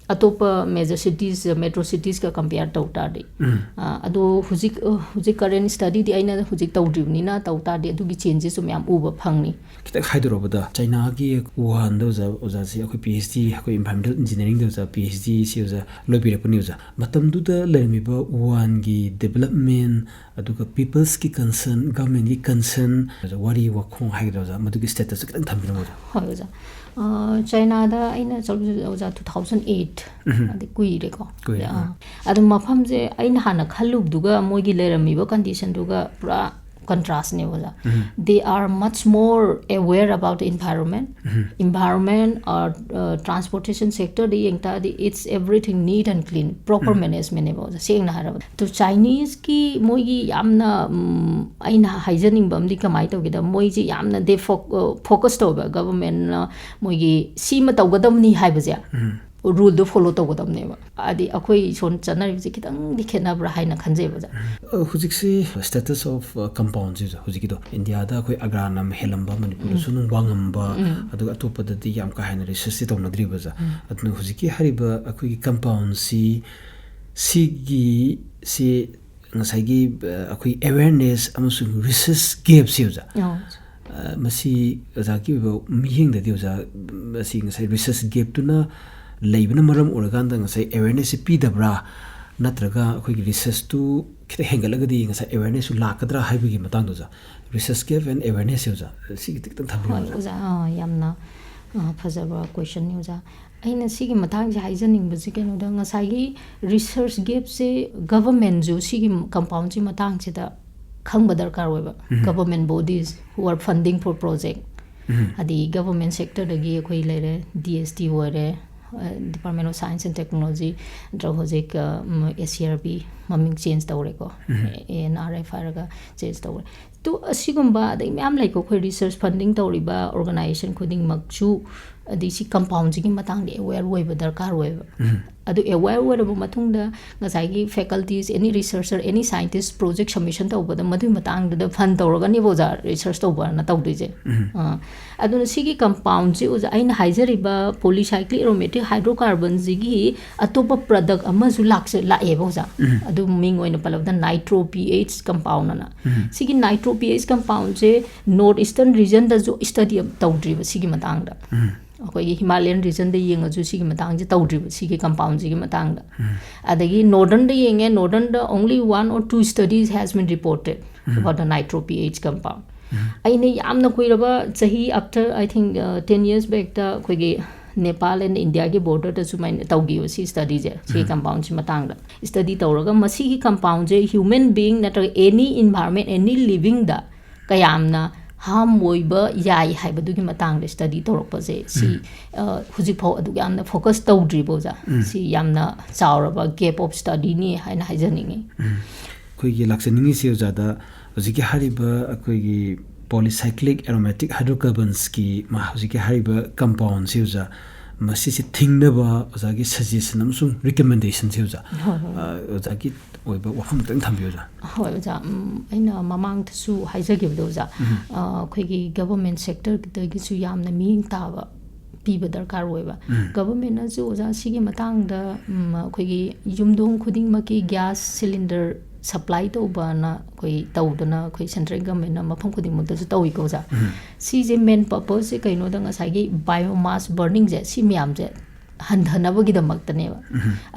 ꯑꯇꯣꯞꯄ major cities, metro citiesꯀ compare ꯇꯧ ꯇꯥꯔꯗꯤ꯫ ꯎꯝ꯫ ꯑ, ꯑꯗꯣ ꯍꯧꯖꯤꯛ, ꯑ, ꯍꯧꯖꯤꯛ current studyꯗꯤ ꯑꯩꯅ ꯍꯧꯖꯤꯛ ꯇꯧꯗ꯭ꯔꯤꯕꯅꯤꯅ, ꯇꯧ ꯇꯥꯔꯗꯤ ꯑꯗꯨꯒꯤ changesꯁꯨ ꯃꯌꯥꯝ ꯎꯕ ꯐꯪꯅꯤ꯫ ꯈꯤꯇꯪ ꯍꯥꯏꯗꯣꯔꯛꯄꯗ, ꯆꯥꯏꯅꯥꯒꯤ ꯋꯨꯍꯥꯟꯗ ꯑꯣꯖꯥ, ꯑꯣꯖꯥꯁꯤ ꯑꯩꯈꯣꯏ PhD, ꯑꯩꯈꯣꯏ environmental engineeringꯗ ꯑꯣꯖꯥ PhDꯁꯤ ꯑꯣꯖꯥ ꯂꯣꯏꯕꯤꯔꯛꯄꯅꯤ ꯑꯣꯖꯥ꯫ ꯃꯇꯝꯗꯨꯗ ꯂꯩꯔꯝꯃꯤꯕ ꯋꯨꯍꯥꯟꯒꯤ development, ꯑꯗꯨꯒ peopleꯁꯀꯤ concern, governmentꯀꯤ concern, ꯑꯣꯖꯥ, ꯋꯥꯔꯤ ꯋꯥꯈꯣꯡ ꯍꯥꯏꯒꯗ꯭ꯔꯥ ꯑꯣꯖꯥ, ꯃꯗꯨꯒꯤ statusꯇ ꯈꯤꯇꯪ ꯊꯝꯕꯤꯔꯝꯃꯣ ꯑꯣꯖꯥ꯫ ꯍꯣꯏ ꯑꯣꯖꯥ꯫ ꯑ, ꯆꯥꯏꯅꯥꯗ ꯑꯩꯅ ꯆꯠꯂꯨꯁꯦ ꯑꯣꯖꯥ, two thousand eight꯫ ꯎꯝ꯫ ꯑꯗꯤ ꯀꯨꯏꯔꯦꯀꯣ꯫ ꯀꯨꯏꯔꯦ, ꯑ, ꯑꯥ꯫ ꯑꯗꯨ ꯃꯐꯝꯁꯦ ꯑꯩꯅ ꯍꯥꯟꯅ ꯈꯜꯂꯨꯕꯗꯨꯒ ꯃꯣꯏꯒꯤ ꯂꯩꯔꯝꯃꯤꯕ conditionꯗꯨꯒ ꯄꯨꯔꯥ contrastꯅꯦꯕ ꯑꯣꯖꯥ꯫ ꯎꯝ꯫ They are much more aware about the environment. Um. Environment or, uh, transportation sectorꯗ ꯌꯦꯡ ꯇꯥꯔꯗꯤ, it's everything neat and clean, proper ꯎꯝ꯫ managementꯅꯦꯕ ꯑꯣꯖꯥ, ꯁꯦꯡꯅ ꯍꯥꯏꯔꯕꯗ꯫ ꯑꯗꯨ Chineseꯀꯤ ꯃꯣꯏꯒꯤ ꯌꯥꯝꯅ, ꯎꯝ, ꯑꯩꯅ ꯍꯥꯏꯖꯅꯤꯡꯕ ꯑꯃꯗꯤ ꯀꯃꯥꯏꯅ ꯇꯧꯒꯦꯗ, ꯃꯣꯏꯁꯤ ꯌꯥꯝꯅ they fo-, uh, focus ꯇꯧꯕ, governmentꯅ ꯃꯣꯏꯒꯤ ꯁꯤꯃ ꯇꯧꯒꯗꯕꯅꯤ ꯍꯥꯏꯕꯁꯦ, ꯎꯝ꯫ ruleꯗꯣ follow ꯇꯧꯒꯗꯕꯅꯦꯕ꯫ ꯍꯥꯏꯗꯤ ꯑꯩꯈꯣꯏ ꯁꯣꯝ ꯆꯠꯅꯔꯤꯕꯁꯦ ꯈꯤꯇꯪꯗꯤ ꯈꯦꯠꯅꯕ꯭ꯔꯥ ꯍꯥꯏꯅ ꯈꯟꯖꯩꯕ ꯑꯣꯖꯥ꯫ ꯑ, ꯍꯧꯖꯤꯛꯁꯤ status of, ꯑ, compoundꯁꯤ ꯑꯣꯖꯥ, ꯍꯧꯖꯤꯛꯀꯤꯗꯣ ꯏꯟꯗꯤꯌꯥꯗ ꯑꯩꯈꯣꯏ ꯑꯒ꯭ꯔꯥꯅ ꯑꯃ ꯍꯦꯜꯂꯝꯕ, ꯃꯅꯤꯄꯨꯔꯗꯁꯨ ꯎꯝ꯫ ꯑꯗꯨꯝ ꯋꯥꯡꯉꯝꯕ, ꯎꯝ꯫ ꯑꯗꯨꯒ ꯑꯇꯣꯞꯄꯗꯗꯤ ꯌꯥꯝ ꯀꯥ ꯍꯦꯟꯅ researchꯁꯤ ꯇꯧꯅꯗ꯭ꯔꯤꯕ ꯑꯣꯖꯥ꯫ ꯎꯝ꯫ ꯑꯗꯨꯅ ꯍꯧꯖꯤꯛꯀꯤ ꯍꯥꯏꯔꯤꯕ ꯑꯩꯈꯣꯏꯒꯤ compoundꯁꯤ, ꯁꯤꯒꯤ, ꯁꯤ ꯉꯁꯥꯏꯒꯤ, ꯑ, ꯑꯩꯈꯣꯏ awareness ꯑꯃꯁꯨꯡ research gapꯁꯤ ꯑꯣꯖꯥ, ꯑꯣ꯫ ꯑ, ꯃꯁꯤ ꯑꯣꯖꯥꯒꯤ ꯑꯣꯏꯕ ꯃꯤꯠꯌꯦꯡꯗꯗꯤ ꯑꯣꯖꯥ, ꯃꯁꯤ ꯉꯁꯥꯏ research gapꯇꯨꯅ ꯂꯩꯕꯅ ꯃꯔꯝ ꯑꯣꯏꯔꯀꯥꯟꯗ ꯉꯁꯥꯏ awarenessꯁꯤ ꯄꯤꯗꯕ꯭ꯔꯥ, ꯅꯠꯇ꯭ꯔꯒ ꯑꯩꯈꯣꯏꯒꯤ researchꯇꯨ ꯈꯤꯇꯪ ꯍꯦꯟꯒꯠꯂꯒꯗꯤ ꯉꯁꯥꯏ awarenessꯁꯨ ꯂꯥꯛꯀꯗ꯭ꯔꯥ ꯍꯥꯏꯕꯒꯤ ꯃꯇꯥꯡꯗꯣ ꯑꯣꯖꯥ, research gap and awarenessꯁꯦ ꯑꯣꯖꯥ, ꯁꯤꯒꯤ ꯈꯤꯇꯪ ꯊꯝꯕꯤꯌꯨ ꯍꯣꯏ, ꯑꯣꯖꯥ꯫ ꯑꯣꯖꯥ, ꯑꯥ, ꯌꯥꯝꯅ, ꯑꯥ, ꯐꯖꯕ questionꯅꯤ ꯑꯣꯖꯥ꯫ ꯑꯩꯅ ꯁꯤꯒꯤ ꯃꯇꯥꯡꯁꯦ ꯍꯥꯏꯖꯅꯤꯡꯕꯁꯦ ꯀꯩꯅꯣꯗ, ꯉꯁꯥꯏꯒꯤ research gapꯁꯦ governmentꯁꯨ ꯁꯤꯒꯤ compoundꯁꯤ ꯃꯇꯥꯡꯁꯤꯗ ꯈꯪꯕ ꯗꯔꯀꯥꯔ ꯑꯣꯏꯕ꯫ ꯎꯝ꯫ Government bodies who are funding for project, ꯎꯝ꯫ ꯍꯥꯏꯗꯤ government sectorꯗꯒꯤ ꯑꯩꯈꯣꯏ ꯂꯩꯔꯦ, DST ꯑꯣꯏꯔꯦ, ꯑ, Department of Science and Technology, ꯅꯠꯇ꯭ꯔꯒ ꯍꯧꯖꯤꯛ, ꯑ, ꯎꯝ, ACRB, ꯃꯃꯤꯡ ꯆꯦꯟꯖ ꯇꯧꯔꯦꯀꯣ, ꯑꯦ ꯑꯦꯟ ꯑꯥꯔ ꯑꯦꯐ ꯍꯥꯏꯔꯒ ꯆꯦꯟꯖ ꯇꯧꯔꯦ꯫ ꯇꯨ ꯑꯁꯤꯒꯨꯝꯕ ꯑꯗꯩ ꯃꯌꯥꯝ ꯂꯩꯀꯣ, ꯑꯩꯈꯣꯏ ꯔꯤꯁꯔꯁ ꯐꯟꯗꯤꯡ ꯇꯧꯔꯤꯕ ꯑꯣꯔꯒꯅꯥꯏꯖꯦꯁꯟ ꯈꯨꯗꯤꯡꯃꯛꯁꯨ ꯑꯗꯩ ꯁꯤ ꯀꯝꯄꯥꯎꯟꯁꯤꯒꯤ ꯃꯇꯥꯡꯗ ꯑꯦꯋꯦꯌꯔ ꯑꯣꯏꯕ ꯗꯔꯀꯥꯔ ꯑꯣꯏꯕ꯫ ꯑꯗꯨ ꯑꯦꯋꯦꯌꯔ ꯑꯣꯏꯔꯕ ꯃꯇꯨꯡꯗ ꯉꯁꯥꯏꯒꯤ faculties, any researcher, any scientist project submission ꯇꯧꯕꯗ ꯃꯗꯨꯒꯤ ꯃꯇꯥꯡꯗꯨꯗ ꯐꯟ ꯇꯧꯔꯒꯅꯦꯕ ꯑꯣꯖꯥ ꯔꯤꯁꯔꯁ ꯇꯧꯕꯅ ꯇꯧꯗꯣꯏꯁꯦ꯫ ꯑꯥ, ꯑꯗꯨꯅ ꯁꯤꯒꯤ ꯀꯝꯄꯥꯎꯟꯁꯤ ꯑꯣꯖꯥ ꯑꯩꯅ ꯍꯥꯏꯖꯔꯤꯕ polycyclic aromatic hydrocarbonꯁꯤꯒꯤ ꯑꯇꯣꯞꯄ ꯄ꯭ꯔꯗꯛ ꯑꯃꯁꯨ ꯂꯥꯛꯆ-, ꯂꯥꯛꯑꯦꯕ ꯑꯣꯖꯥ꯫ ꯑꯗꯨ ꯃꯤꯡ ꯑꯣꯏꯅ ꯄꯜꯂꯕꯗ ꯅꯥꯏꯇ꯭ꯔꯣ ꯄꯤ ꯑꯩꯆ ꯀꯝꯄꯥꯎꯟ ꯑꯅ꯫ ꯁꯤꯒꯤ ꯅꯥꯏꯇ꯭ꯔꯣ ꯄꯤ ꯑꯩꯆ ꯀꯝꯄꯥꯎꯟꯁꯦ ꯅꯣꯔꯠ ꯏꯁꯇꯔꯟ ꯔꯤꯖꯟꯗꯁꯨ ꯁ꯭ꯇꯗꯤ ꯇꯧꯗ꯭ꯔꯤꯕ ꯁꯤꯒꯤ ꯃꯇꯥꯡꯗ꯫ ꯑꯩꯈꯣꯏꯒꯤ ꯍꯤꯃꯥꯂꯌꯟ ꯔꯤꯖꯟꯗ ꯌꯦꯡꯉꯁꯨ ꯁꯤꯒꯤ ꯃꯇꯥꯡꯁꯦ ꯇꯧꯗ꯭ꯔꯤꯕ, ꯁꯤꯒꯤ ꯀꯝꯄꯥꯎꯟꯁꯤꯒꯤ ꯃꯇꯥꯡꯗ꯫ ꯑꯗꯒꯤ ꯅꯣꯔꯗꯔꯟꯗ ꯌꯦꯡꯉꯦ, ꯅꯣꯔꯗꯔꯟꯗ only one or two studies has been reported about the nitro P H compound. ꯑꯩꯅ ꯌꯥꯝꯅ ꯀꯨꯏꯔꯕ ꯆꯍꯤ after, I think, uh, ten years backꯇ ꯑꯩꯈꯣꯏꯒꯤ ꯅꯦꯄꯥꯜ and ꯏꯟꯗꯤꯌꯥꯒꯤ ꯕꯣꯔꯗꯔꯗ ꯁꯨꯃꯥꯏꯅ ꯇꯧꯈꯤꯕ ꯁꯤ ꯁ꯭ꯇꯗꯤꯁꯦ, ꯁꯤ ꯀꯝꯄꯥꯎꯟꯁꯤ ꯃꯇꯥꯡꯗ ꯁ꯭ꯇꯗꯤ ꯇꯧꯔꯒ ꯃꯁꯤꯒꯤ ꯀꯝꯄꯥꯎꯟꯁꯦ human being ꯅꯠꯇ꯭ꯔꯒ any environment, any livingꯗ ꯀꯌꯥꯝꯅ ꯍꯥꯔꯝ ꯑꯣꯏꯕ ꯌꯥꯏ ꯍꯥꯏꯕꯗꯨꯒꯤ ꯃꯇꯥꯡꯗ ꯁ꯭ꯇꯗꯤ ꯇꯧꯔꯛꯄꯁꯦ ꯁꯤ, ꯑ, ꯍꯧꯖꯤꯛꯐꯥꯎ ꯑꯗꯨꯛ ꯌꯥꯝꯅ ꯐꯣꯀꯁ ꯇꯧꯗ꯭ꯔꯤꯕ ꯑꯣꯖꯥ꯫ ꯁꯤ ꯌꯥꯝꯅ ꯆꯥꯎꯔꯕ gap of studyꯅꯤ ꯍꯥꯏꯅ ꯍꯥꯏꯖꯅꯤꯡꯉꯤ꯫ ꯑꯩꯈꯣꯏꯒꯤ ꯂꯥꯛꯆꯅꯤꯡꯉꯤꯁꯤ ꯑꯣꯖꯥꯗ ꯍꯧꯖꯤꯛꯀꯤ ꯍꯥꯏꯔꯤꯕ ꯑꯩꯈꯣꯏꯒꯤ polycyclic aromatic hydrocarbonsꯀꯤ ꯃꯥ ꯍꯧꯖꯤꯛꯀꯤ ꯍꯥꯏꯔꯤꯕ ꯀꯝꯄꯥꯎꯟꯁꯤ ꯑꯣꯖꯥ, ꯃꯁꯤꯁꯦ ꯊꯤꯡꯅꯕ ꯑꯣꯖꯥꯒꯤ ꯁꯖꯦꯁꯟ ꯑꯃꯁꯨꯡ ꯔꯤꯀꯃꯦꯟꯗꯦꯁꯟꯁꯤ ꯑꯣꯖꯥ, ꯍꯣꯏ, ꯍꯣꯏ꯫ ꯑ, ꯑꯣꯖꯥꯒꯤ ꯑꯣꯏꯕ ꯋꯥꯐꯝ ꯈꯤꯇꯪ ꯊꯝꯕꯤꯌꯨ ꯑꯣꯖꯥ꯫ ꯍꯣꯏ ꯑꯣꯖꯥ, ꯎꯝ, ꯑꯩꯅ ꯃꯃꯥꯡꯗꯁꯨ ꯍꯥꯏꯖꯈꯤꯕꯗꯣ ꯑꯣꯖꯥ, ꯑ, ꯑꯩꯈꯣꯏꯒꯤ ꯒꯚꯔꯟꯃꯦꯟ ꯁꯦꯛꯇꯔꯗꯒꯤꯁꯨ ꯌꯥꯝꯅ ꯃꯤꯠꯌꯦꯡ ꯇꯥꯕ ꯄꯤꯕ ꯗꯔꯀꯥꯔ ꯑꯣꯏꯕ꯫ ꯒꯚꯔꯟꯃꯦꯟꯅꯁꯨ ꯑꯣꯖꯥ ꯁꯤꯒꯤ ꯃꯇꯥꯡꯗ, ꯎꯝ, ꯑꯩꯈꯣꯏꯒꯤ ꯌꯨꯝꯊꯣꯡ ꯈꯨꯗꯤꯡꯃꯛꯀꯤ ꯒ꯭ꯌꯥꯁ ꯁꯤꯂꯤꯟꯗꯔ ꯁꯄ꯭ꯂꯥꯏ ꯇꯧꯕꯅ ꯑꯩꯈꯣꯏ ꯇꯧꯗꯅ ꯑꯩꯈꯣꯏ ꯁꯦꯟꯇ꯭ꯔꯦꯜ ꯒꯚꯔꯟꯃꯦꯟꯅ ꯃꯐꯝ ꯈꯨꯗꯤꯡꯃꯛꯇꯁꯨ ꯇꯧꯏꯀꯣ ꯑꯣꯖꯥ꯫ ꯁꯤꯁꯦ ꯃꯦꯟ ꯄꯔꯄꯁꯁꯦ ꯀꯩꯅꯣꯗ ꯉꯁꯥꯏꯒꯤ ꯕꯥꯏꯑꯣꯃꯥꯁ ꯕꯔꯅꯤꯡꯁꯦ ꯁꯤ ꯃꯌꯥꯝꯁꯦ ꯍꯟꯊꯅꯕꯒꯤꯗꯃꯛꯇꯅꯦꯕ꯫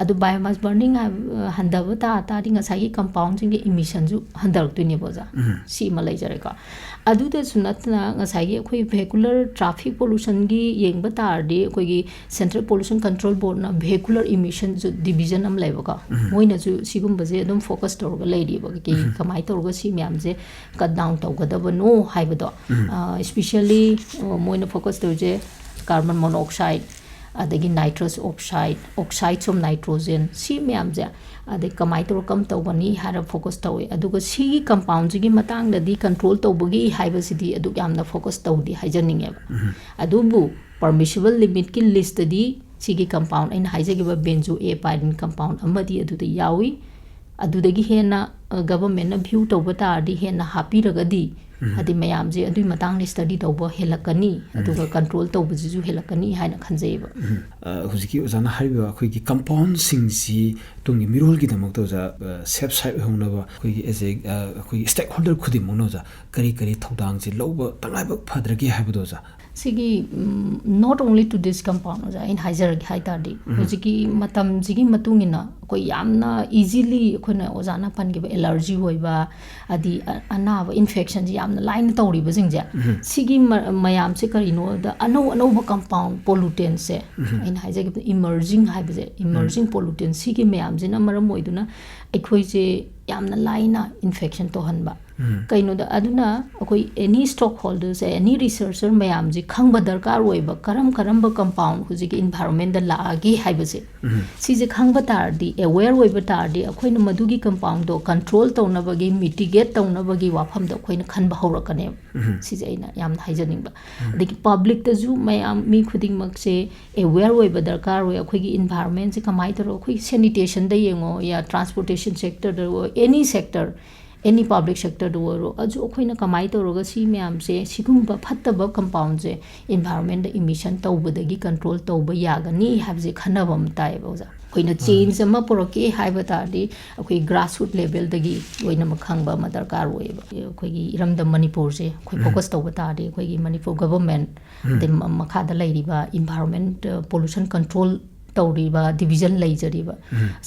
ꯑꯗꯨ ꯕꯥꯏꯑꯣꯃꯥꯁ ꯕꯔꯅꯤꯡ ꯍꯥꯏꯕ, ꯍꯟꯊꯕ ꯇꯥ ꯇꯥꯔꯗꯤ ꯉꯁꯥꯏꯒꯤ ꯀꯝꯄꯥꯎꯟꯁꯤꯡꯒꯤ ꯏꯃꯤꯁꯟꯁꯨ ꯍꯟꯊꯔꯛꯇꯣꯏꯅꯦꯕ ꯑꯣꯖꯥ꯫ ꯁꯤ ꯑꯃ ꯂꯩꯖꯔꯦꯀꯣ꯫ ꯑꯗꯨꯗꯁꯨ ꯅꯠꯇꯅ ꯉꯁꯥꯏꯒꯤ ꯑꯩꯈꯣꯏ vehicular traffic pollutionꯒꯤ ꯌꯦꯡꯕ ꯇꯥꯔꯗꯤ ꯑꯩꯈꯣꯏꯒꯤ Central Pollution Control Boardꯅ vehicular emissionꯁꯨ division ꯑꯃ ꯂꯩꯕꯀꯣ꯫ ꯃꯣꯏꯅꯁꯨ ꯁꯤꯒꯨꯝꯕꯁꯦ ꯑꯗꯨꯝ ꯐꯣꯀꯁ ꯇꯧꯔꯒ ꯂꯩꯔꯤꯕ, ꯀꯩ ꯀꯃꯥꯏꯅ ꯇꯧꯔꯒ ꯁꯤ ꯃꯌꯥꯝꯁꯦ ꯀꯠ ꯗꯥꯎꯟ ꯇꯧꯒꯗꯕꯅꯣ ꯍꯥꯏꯕꯗꯣ꯫ ꯑ, especially, ꯑ, ꯃꯣꯏꯅ ꯐꯣꯀꯁ ꯇꯧꯔꯤꯁꯦ ꯀꯥꯔꯕꯟ ꯃꯣꯅꯣꯛꯁꯥꯏꯗ, ꯑꯗꯒꯤ nitrous oxide, oxides of nitrogen, ꯁꯤ ꯃꯌꯥꯝꯁꯦ, ꯑꯗꯩ ꯀꯃꯥꯏꯅ ꯇꯧꯔꯒ ꯀꯝ ꯇꯧꯒꯅꯤ ꯍꯥꯏꯔ ꯐꯣꯀꯁ ꯇꯧꯋꯤ꯫ ꯑꯗꯨꯒ ꯁꯤꯒꯤ ꯀꯝꯄꯥꯎꯟꯁꯤꯒꯤ ꯃꯇꯥꯡꯗꯗꯤ ꯀꯟꯇ꯭ꯔꯣꯜ ꯇꯧꯕꯒꯤ ꯍꯥꯏꯕꯁꯤꯗꯤ ꯑꯗꯨꯛ ꯌꯥꯝꯅ ꯐꯣꯀꯁ ꯇꯧꯗꯦ ꯍꯥꯏꯖꯅꯤꯡꯉꯦꯕ꯫ ꯑꯗꯨꯕꯨ ꯄꯔꯃꯤꯁꯤꯕꯜ ꯂꯤꯃꯤꯠꯀꯤ ꯂꯤꯁꯇꯗꯤ ꯁꯤꯒꯤ ꯀꯝꯄꯥꯎꯟ ꯑꯩꯅ ꯍꯥꯏꯖꯈꯤꯕ benzoapyrene ꯀꯝꯄꯥꯎꯟ ꯑꯃꯗꯤ ꯑꯗꯨꯗ ꯌꯥꯎꯏ꯫ ꯑꯗꯨꯗꯒꯤ ꯍꯦꯟꯅ ꯒꯚꯔꯟꯃꯦꯟꯠꯅ ꯚ꯭ꯌꯨ ꯇꯧꯕ ꯇꯥꯔꯗꯤ, ꯍꯦꯟꯅ ꯍꯥꯞꯄꯤꯔꯒꯗꯤ, ꯍꯥꯏꯗꯤ ꯃꯌꯥꯝꯁꯦ ꯑꯗꯨꯒꯤ ꯃꯇꯥꯡꯗ ꯁ꯭ꯇꯗꯤ ꯇꯧꯕ ꯍꯦꯜꯂꯛꯀꯅꯤ, ꯑꯗꯨꯒ ꯀꯟꯇ꯭ꯔꯣꯜ ꯇꯧꯕꯁꯤꯁꯨ ꯍꯦꯜꯂꯛꯀꯅꯤ ꯍꯥꯏꯅ ꯈꯟꯖꯩꯌꯦꯕ꯫ ꯑ, ꯍꯧꯖꯤꯛꯀꯤ ꯑꯣꯖꯥꯅ ꯍꯥꯏꯔꯤꯕ ꯑꯩꯈꯣꯏꯒꯤ ꯀꯝꯄꯥꯎꯟꯁꯤꯡꯁꯤ ꯇꯨꯡꯒꯤ ꯃꯤꯔꯣꯜꯒꯤꯗꯃꯛꯇ, ꯑꯣꯖꯥ, ꯁꯦꯐ ꯁꯥꯏꯠ ꯑꯣꯏꯍꯧꯅꯕ ꯑꯩꯈꯣꯏꯒꯤ ꯑꯦꯖ ꯑꯦ, ꯑ, ꯑꯩꯈꯣꯏꯒꯤ ꯁ꯭ꯇꯦꯛ ꯍꯣꯜꯗꯔ ꯈꯨꯗꯤꯡꯃꯛꯅ, ꯑꯣꯖꯥ, ꯀꯔꯤ ꯀꯔꯤ ꯊꯧꯗꯥꯡꯁꯦ ꯂꯧꯕ ꯇꯉꯥꯏꯕ ꯐꯗ꯭ꯔꯒꯦ ꯍꯥꯏꯕꯗꯣ, ꯑꯣꯖꯥ? ꯁꯤꯒꯤ, ꯎꯝ, not only to this compound, ꯑꯣꯖꯥ, ꯑꯩꯅ ꯍꯥꯏꯖꯔꯒꯦ ꯍꯥꯏ ꯇꯥꯔꯗꯤ, ꯍꯧꯖꯤꯛꯀꯤ ꯃꯇꯝꯁꯤꯒꯤ ꯃꯇꯨꯡ ꯏꯟꯅ ꯑꯩꯈꯣꯏ ꯌꯥꯝꯅ ꯏꯖꯤꯂꯤ, ꯑꯩꯈꯣꯏꯅ ꯑꯣꯖꯥꯅ ꯄꯟꯈꯤꯕ ꯑꯦꯂꯔꯖꯤ ꯑꯣꯏꯕ, ꯍꯥꯏꯗꯤ ꯑ-, ꯑꯅꯥꯕ, ꯏꯟꯐꯦꯛꯁꯟꯁꯦ ꯌꯥꯝꯅ ꯂꯥꯏꯅ ꯇꯧꯔꯤꯕꯁꯤꯡꯁꯦ, ꯁꯤꯒꯤ ꯃ-, ꯃꯌꯥꯝꯁꯦ ꯀꯔꯤꯅꯣꯗ, ꯑꯅꯧ ꯑꯅꯧꯕ ꯀꯝꯄꯥꯎꯟ ꯄꯣꯂꯨꯇꯦꯟꯁꯦ, ꯑꯩꯅ ꯍꯥꯏꯖꯈꯤꯕꯗ ꯏꯃꯔꯖꯤꯡ ꯍꯥꯏꯕꯁꯦ, ꯏꯃꯔꯖꯤꯡ ꯄꯣꯂꯨꯇꯦꯟ, ꯁꯤꯒꯤ ꯃꯌꯥꯝꯁꯤꯅ ꯃꯔꯝ ꯑꯣꯏꯗꯨꯅ ꯑꯩꯈꯣꯏꯁꯦ ꯌꯥꯝꯅ ꯂꯥꯏꯅ ꯏꯟꯐꯦꯛꯁꯟ ꯇꯧꯍꯟꯕ꯫ ꯀꯩꯅꯣꯗ, ꯑꯗꯨꯅ ꯑꯩꯈꯣꯏ ꯑꯦꯅꯤ ꯁ꯭ꯇꯣꯛ ꯍꯣꯜꯗꯔꯁꯦ, ꯑꯦꯅꯤ ꯔꯤꯁꯔꯆꯔ ꯃꯌꯥꯝꯁꯦ ꯈꯪꯕ ꯗꯔꯀꯥꯔ ꯑꯣꯏꯕ, ꯀꯔꯝ ꯀꯔꯝꯕ ꯀꯝꯄꯥꯎꯟ ꯍꯧꯖꯤꯛꯀꯤ ꯏꯟꯚꯥꯏꯔꯣꯟꯃꯦꯟꯗ ꯂꯥꯛꯑꯒꯦ ꯍꯥꯏꯕꯁꯦ꯫ ꯁꯤꯁꯦ ꯈꯪꯕ ꯇꯥꯔꯗꯤ, ꯑꯦꯋꯦꯌꯔ ꯑꯣꯏꯕ ꯇꯥꯔꯗꯤ, ꯑꯩꯈꯣꯏꯅ ꯃꯗꯨꯒꯤ ꯀꯝꯄꯥꯎꯟꯗꯣ ꯀꯟꯇ꯭ꯔꯣꯜ ꯇꯧꯅꯕꯒꯤ, ꯃꯤꯇꯤꯒꯦꯠ ꯇꯧꯅꯕꯒꯤ ꯋꯥꯐꯝꯗꯣ ꯑꯩꯈꯣꯏꯅ ꯈꯟꯕ ꯍꯧꯔꯛꯀꯅꯦꯕ꯫ ꯁꯤꯁꯦ ꯑꯩꯅ ꯌꯥꯝꯅ ꯍꯥꯏꯖꯅꯤꯡꯕ꯫ ꯑꯗꯒꯤ ꯄꯕ꯭ꯂꯤꯛꯇꯁꯨ ꯃꯌꯥꯝ, ꯃꯤ ꯈꯨꯗꯤꯡꯃꯛꯁꯦ ꯑꯦꯋꯦꯌꯔ ꯑꯣꯏꯕ ꯗꯔꯀꯥꯔ ꯑꯣꯏ꯫ ꯑꯩꯈꯣꯏꯒꯤ ꯏꯟꯚꯥꯏꯔꯣꯟꯃꯦꯟꯁꯦ ꯀꯃꯥꯏꯅ ꯇꯧꯔꯒ, ꯑꯩꯈꯣꯏ ꯁꯦꯅꯤꯇꯦꯁꯟꯗ ꯌꯦꯡꯉꯣ, ꯌꯥ ꯇ꯭ꯔꯥꯟꯁꯄꯣꯔꯇꯦꯁꯟ ꯁꯦꯛꯇꯔꯗ ꯑꯣꯏ, ꯑꯦꯅꯤ ꯁꯦꯛꯇꯔ, ꯑꯦꯅꯤ ꯄꯕ꯭ꯂꯤꯛ ꯁꯦꯛꯇꯔꯗ ꯑꯣꯏꯔꯣ, ꯑꯗꯨ ꯑꯩꯈꯣꯏꯅ ꯀꯃꯥꯏꯅ ꯇꯧꯔꯒ ꯁꯤ ꯃꯌꯥꯝꯁꯦ, ꯁꯤꯒꯨꯝꯕ ꯐꯠꯇꯕ ꯀꯝꯄꯥꯎꯟꯁꯦ ꯏꯟꯚꯥꯏꯔꯣꯟꯃꯦꯟꯗ ꯏꯃꯤꯁꯟ ꯇꯧꯕꯗꯒꯤ ꯀꯟꯇ꯭ꯔꯣꯜ ꯇꯧꯕ ꯌꯥꯒꯅꯤ ꯍꯥꯏꯕꯁꯦ ꯈꯟꯅꯕ ꯑꯃ ꯇꯥꯏꯌꯦꯕ, ꯑꯣꯖꯥ꯫ ꯑꯩꯈꯣꯏꯅ ꯆꯦꯟꯖ ꯑꯃ ꯄꯨꯔꯛꯀꯦ ꯍꯥꯏꯕ ꯇꯥꯔꯗꯤ, ꯑꯩꯈꯣꯏ ꯒ꯭ꯔꯥꯁꯔꯨꯠ ꯂꯦꯚꯦꯜꯗꯒꯤ ꯂꯣꯏꯅꯃꯛ ꯈꯪꯕ ꯑꯃ ꯗꯔꯀꯥꯔ ꯑꯣꯏꯌꯦꯕ꯫ ꯑꯩꯈꯣꯏꯒꯤ ꯏꯔꯝꯗꯝ ꯃꯅꯤꯄꯨꯔꯁꯦ ꯑꯩꯈꯣꯏ ꯐꯣꯀꯁ ꯇꯧꯕ ꯇꯥꯔꯗꯤ, ꯑꯩꯈꯣꯏꯒꯤ ꯃꯅꯤꯄꯨꯔ ꯒꯚꯔꯟꯃꯦꯟꯠ, ꯑꯗꯩ ꯃ-, ꯃꯈꯥꯗ ꯂꯩꯔꯤꯕ ꯏꯟꯚꯥꯏꯔꯣꯟꯃꯦꯟꯠ, ꯄꯣꯂꯨꯁꯟ ꯀꯟꯇ꯭ꯔꯣꯜ ꯇꯧꯔꯤꯕ ꯗꯤꯕꯤꯖꯟ ꯂꯩꯖꯔꯤꯕ,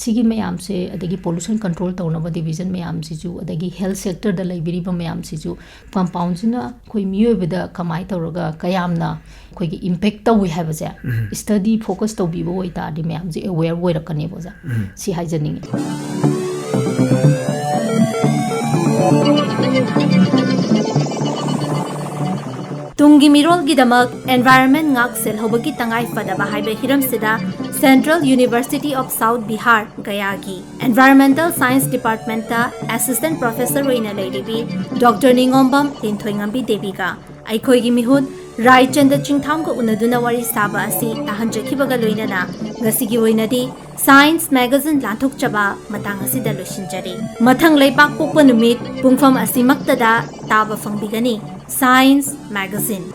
ꯁꯤꯒꯤ ꯃꯌꯥꯝꯁꯦ, ꯑꯗꯒꯤ ꯄꯣꯂꯨꯁꯟ ꯀꯟꯇ꯭ꯔꯣꯜ ꯇꯧꯅꯕ ꯗꯤꯕꯤꯖꯟ ꯃꯌꯥꯝꯁꯤꯁꯨ, ꯑꯗꯒꯤ ꯍꯦꯜꯊ ꯁꯦꯛꯇꯔꯗ ꯂꯩꯕꯤꯔꯤꯕ ꯃꯌꯥꯝꯁꯤꯁꯨ, ꯀꯝꯄꯥꯎꯟꯁꯤꯅ ꯑꯩꯈꯣꯏ ꯃꯤꯑꯣꯏꯕꯗ ꯀꯃꯥꯏꯅ ꯇꯧꯔꯒ ꯀꯌꯥꯝꯅ ꯑꯩꯈꯣꯏꯒꯤ ꯏꯝꯄꯦꯛ ꯇꯧꯏ ꯍꯥꯏꯕꯁꯦ ꯁ꯭ꯇꯗꯤ ꯐꯣꯀꯁ ꯇꯧꯕꯤꯕ ꯑꯣꯏꯇꯥꯔꯗꯤ, ꯃꯌꯥꯝꯁꯦ ꯑꯦꯋꯦꯌꯔ ꯑꯣꯏꯔꯛꯀꯅꯦꯕ, ꯑꯣꯖꯥ꯫ ꯁꯤ ꯍꯥꯏꯖꯅꯤꯡꯉꯤ꯫ ꯇꯨꯡꯒꯤ ꯃꯤꯔꯣꯜꯒꯤꯗꯃꯛ environment ꯉꯥꯛ ꯁꯦꯜꯍꯧꯕꯒꯤ ꯇꯉꯥꯏ ꯐꯗꯕ ꯍꯥꯏꯕ ꯍꯤꯔꯝꯁꯤꯗ Central University of South Bihar, ꯒꯌꯥꯒꯤ Environmental Science Departmentꯇ Assistant Professor ꯑꯣꯏꯅ ꯂꯩꯔꯤꯕꯤ ꯗꯣꯛꯇꯔ ꯅꯤꯉꯣꯝꯕꯝ ꯂꯤꯟꯊꯣꯏꯉꯝꯕꯤ ꯗꯦꯕꯤꯒ ꯑꯩꯈꯣꯏꯒꯤ ꯃꯤꯍꯨꯠ ꯔꯥꯏꯆꯟꯗ ꯆꯤꯡꯊꯥꯝꯒ ꯎꯅꯗꯨꯅ ꯋꯥꯔꯤ ꯁꯥꯕ ꯑꯁꯤ ꯇꯥꯍꯟꯖꯈꯤꯕꯒ ꯂꯣꯏꯅꯅ ꯉꯁꯤꯒꯤ ꯑꯣꯏꯅꯗꯤ Science Magazine ꯂꯥꯟꯊꯣꯛꯆꯕ ꯃꯇꯥꯡ ꯑꯁꯤꯗ ꯂꯣꯏꯁꯤꯟꯖꯔꯤ꯫ ꯃꯊꯪ ꯂꯩꯄꯥꯛꯄꯣꯛꯄ ꯅꯨꯃꯤꯠ ꯄꯨꯡꯐꯝ ꯑꯁꯤꯃꯛꯇꯗ ꯇꯥꯕ ꯐꯪꯕꯤꯒꯅꯤ Science Magazine꯫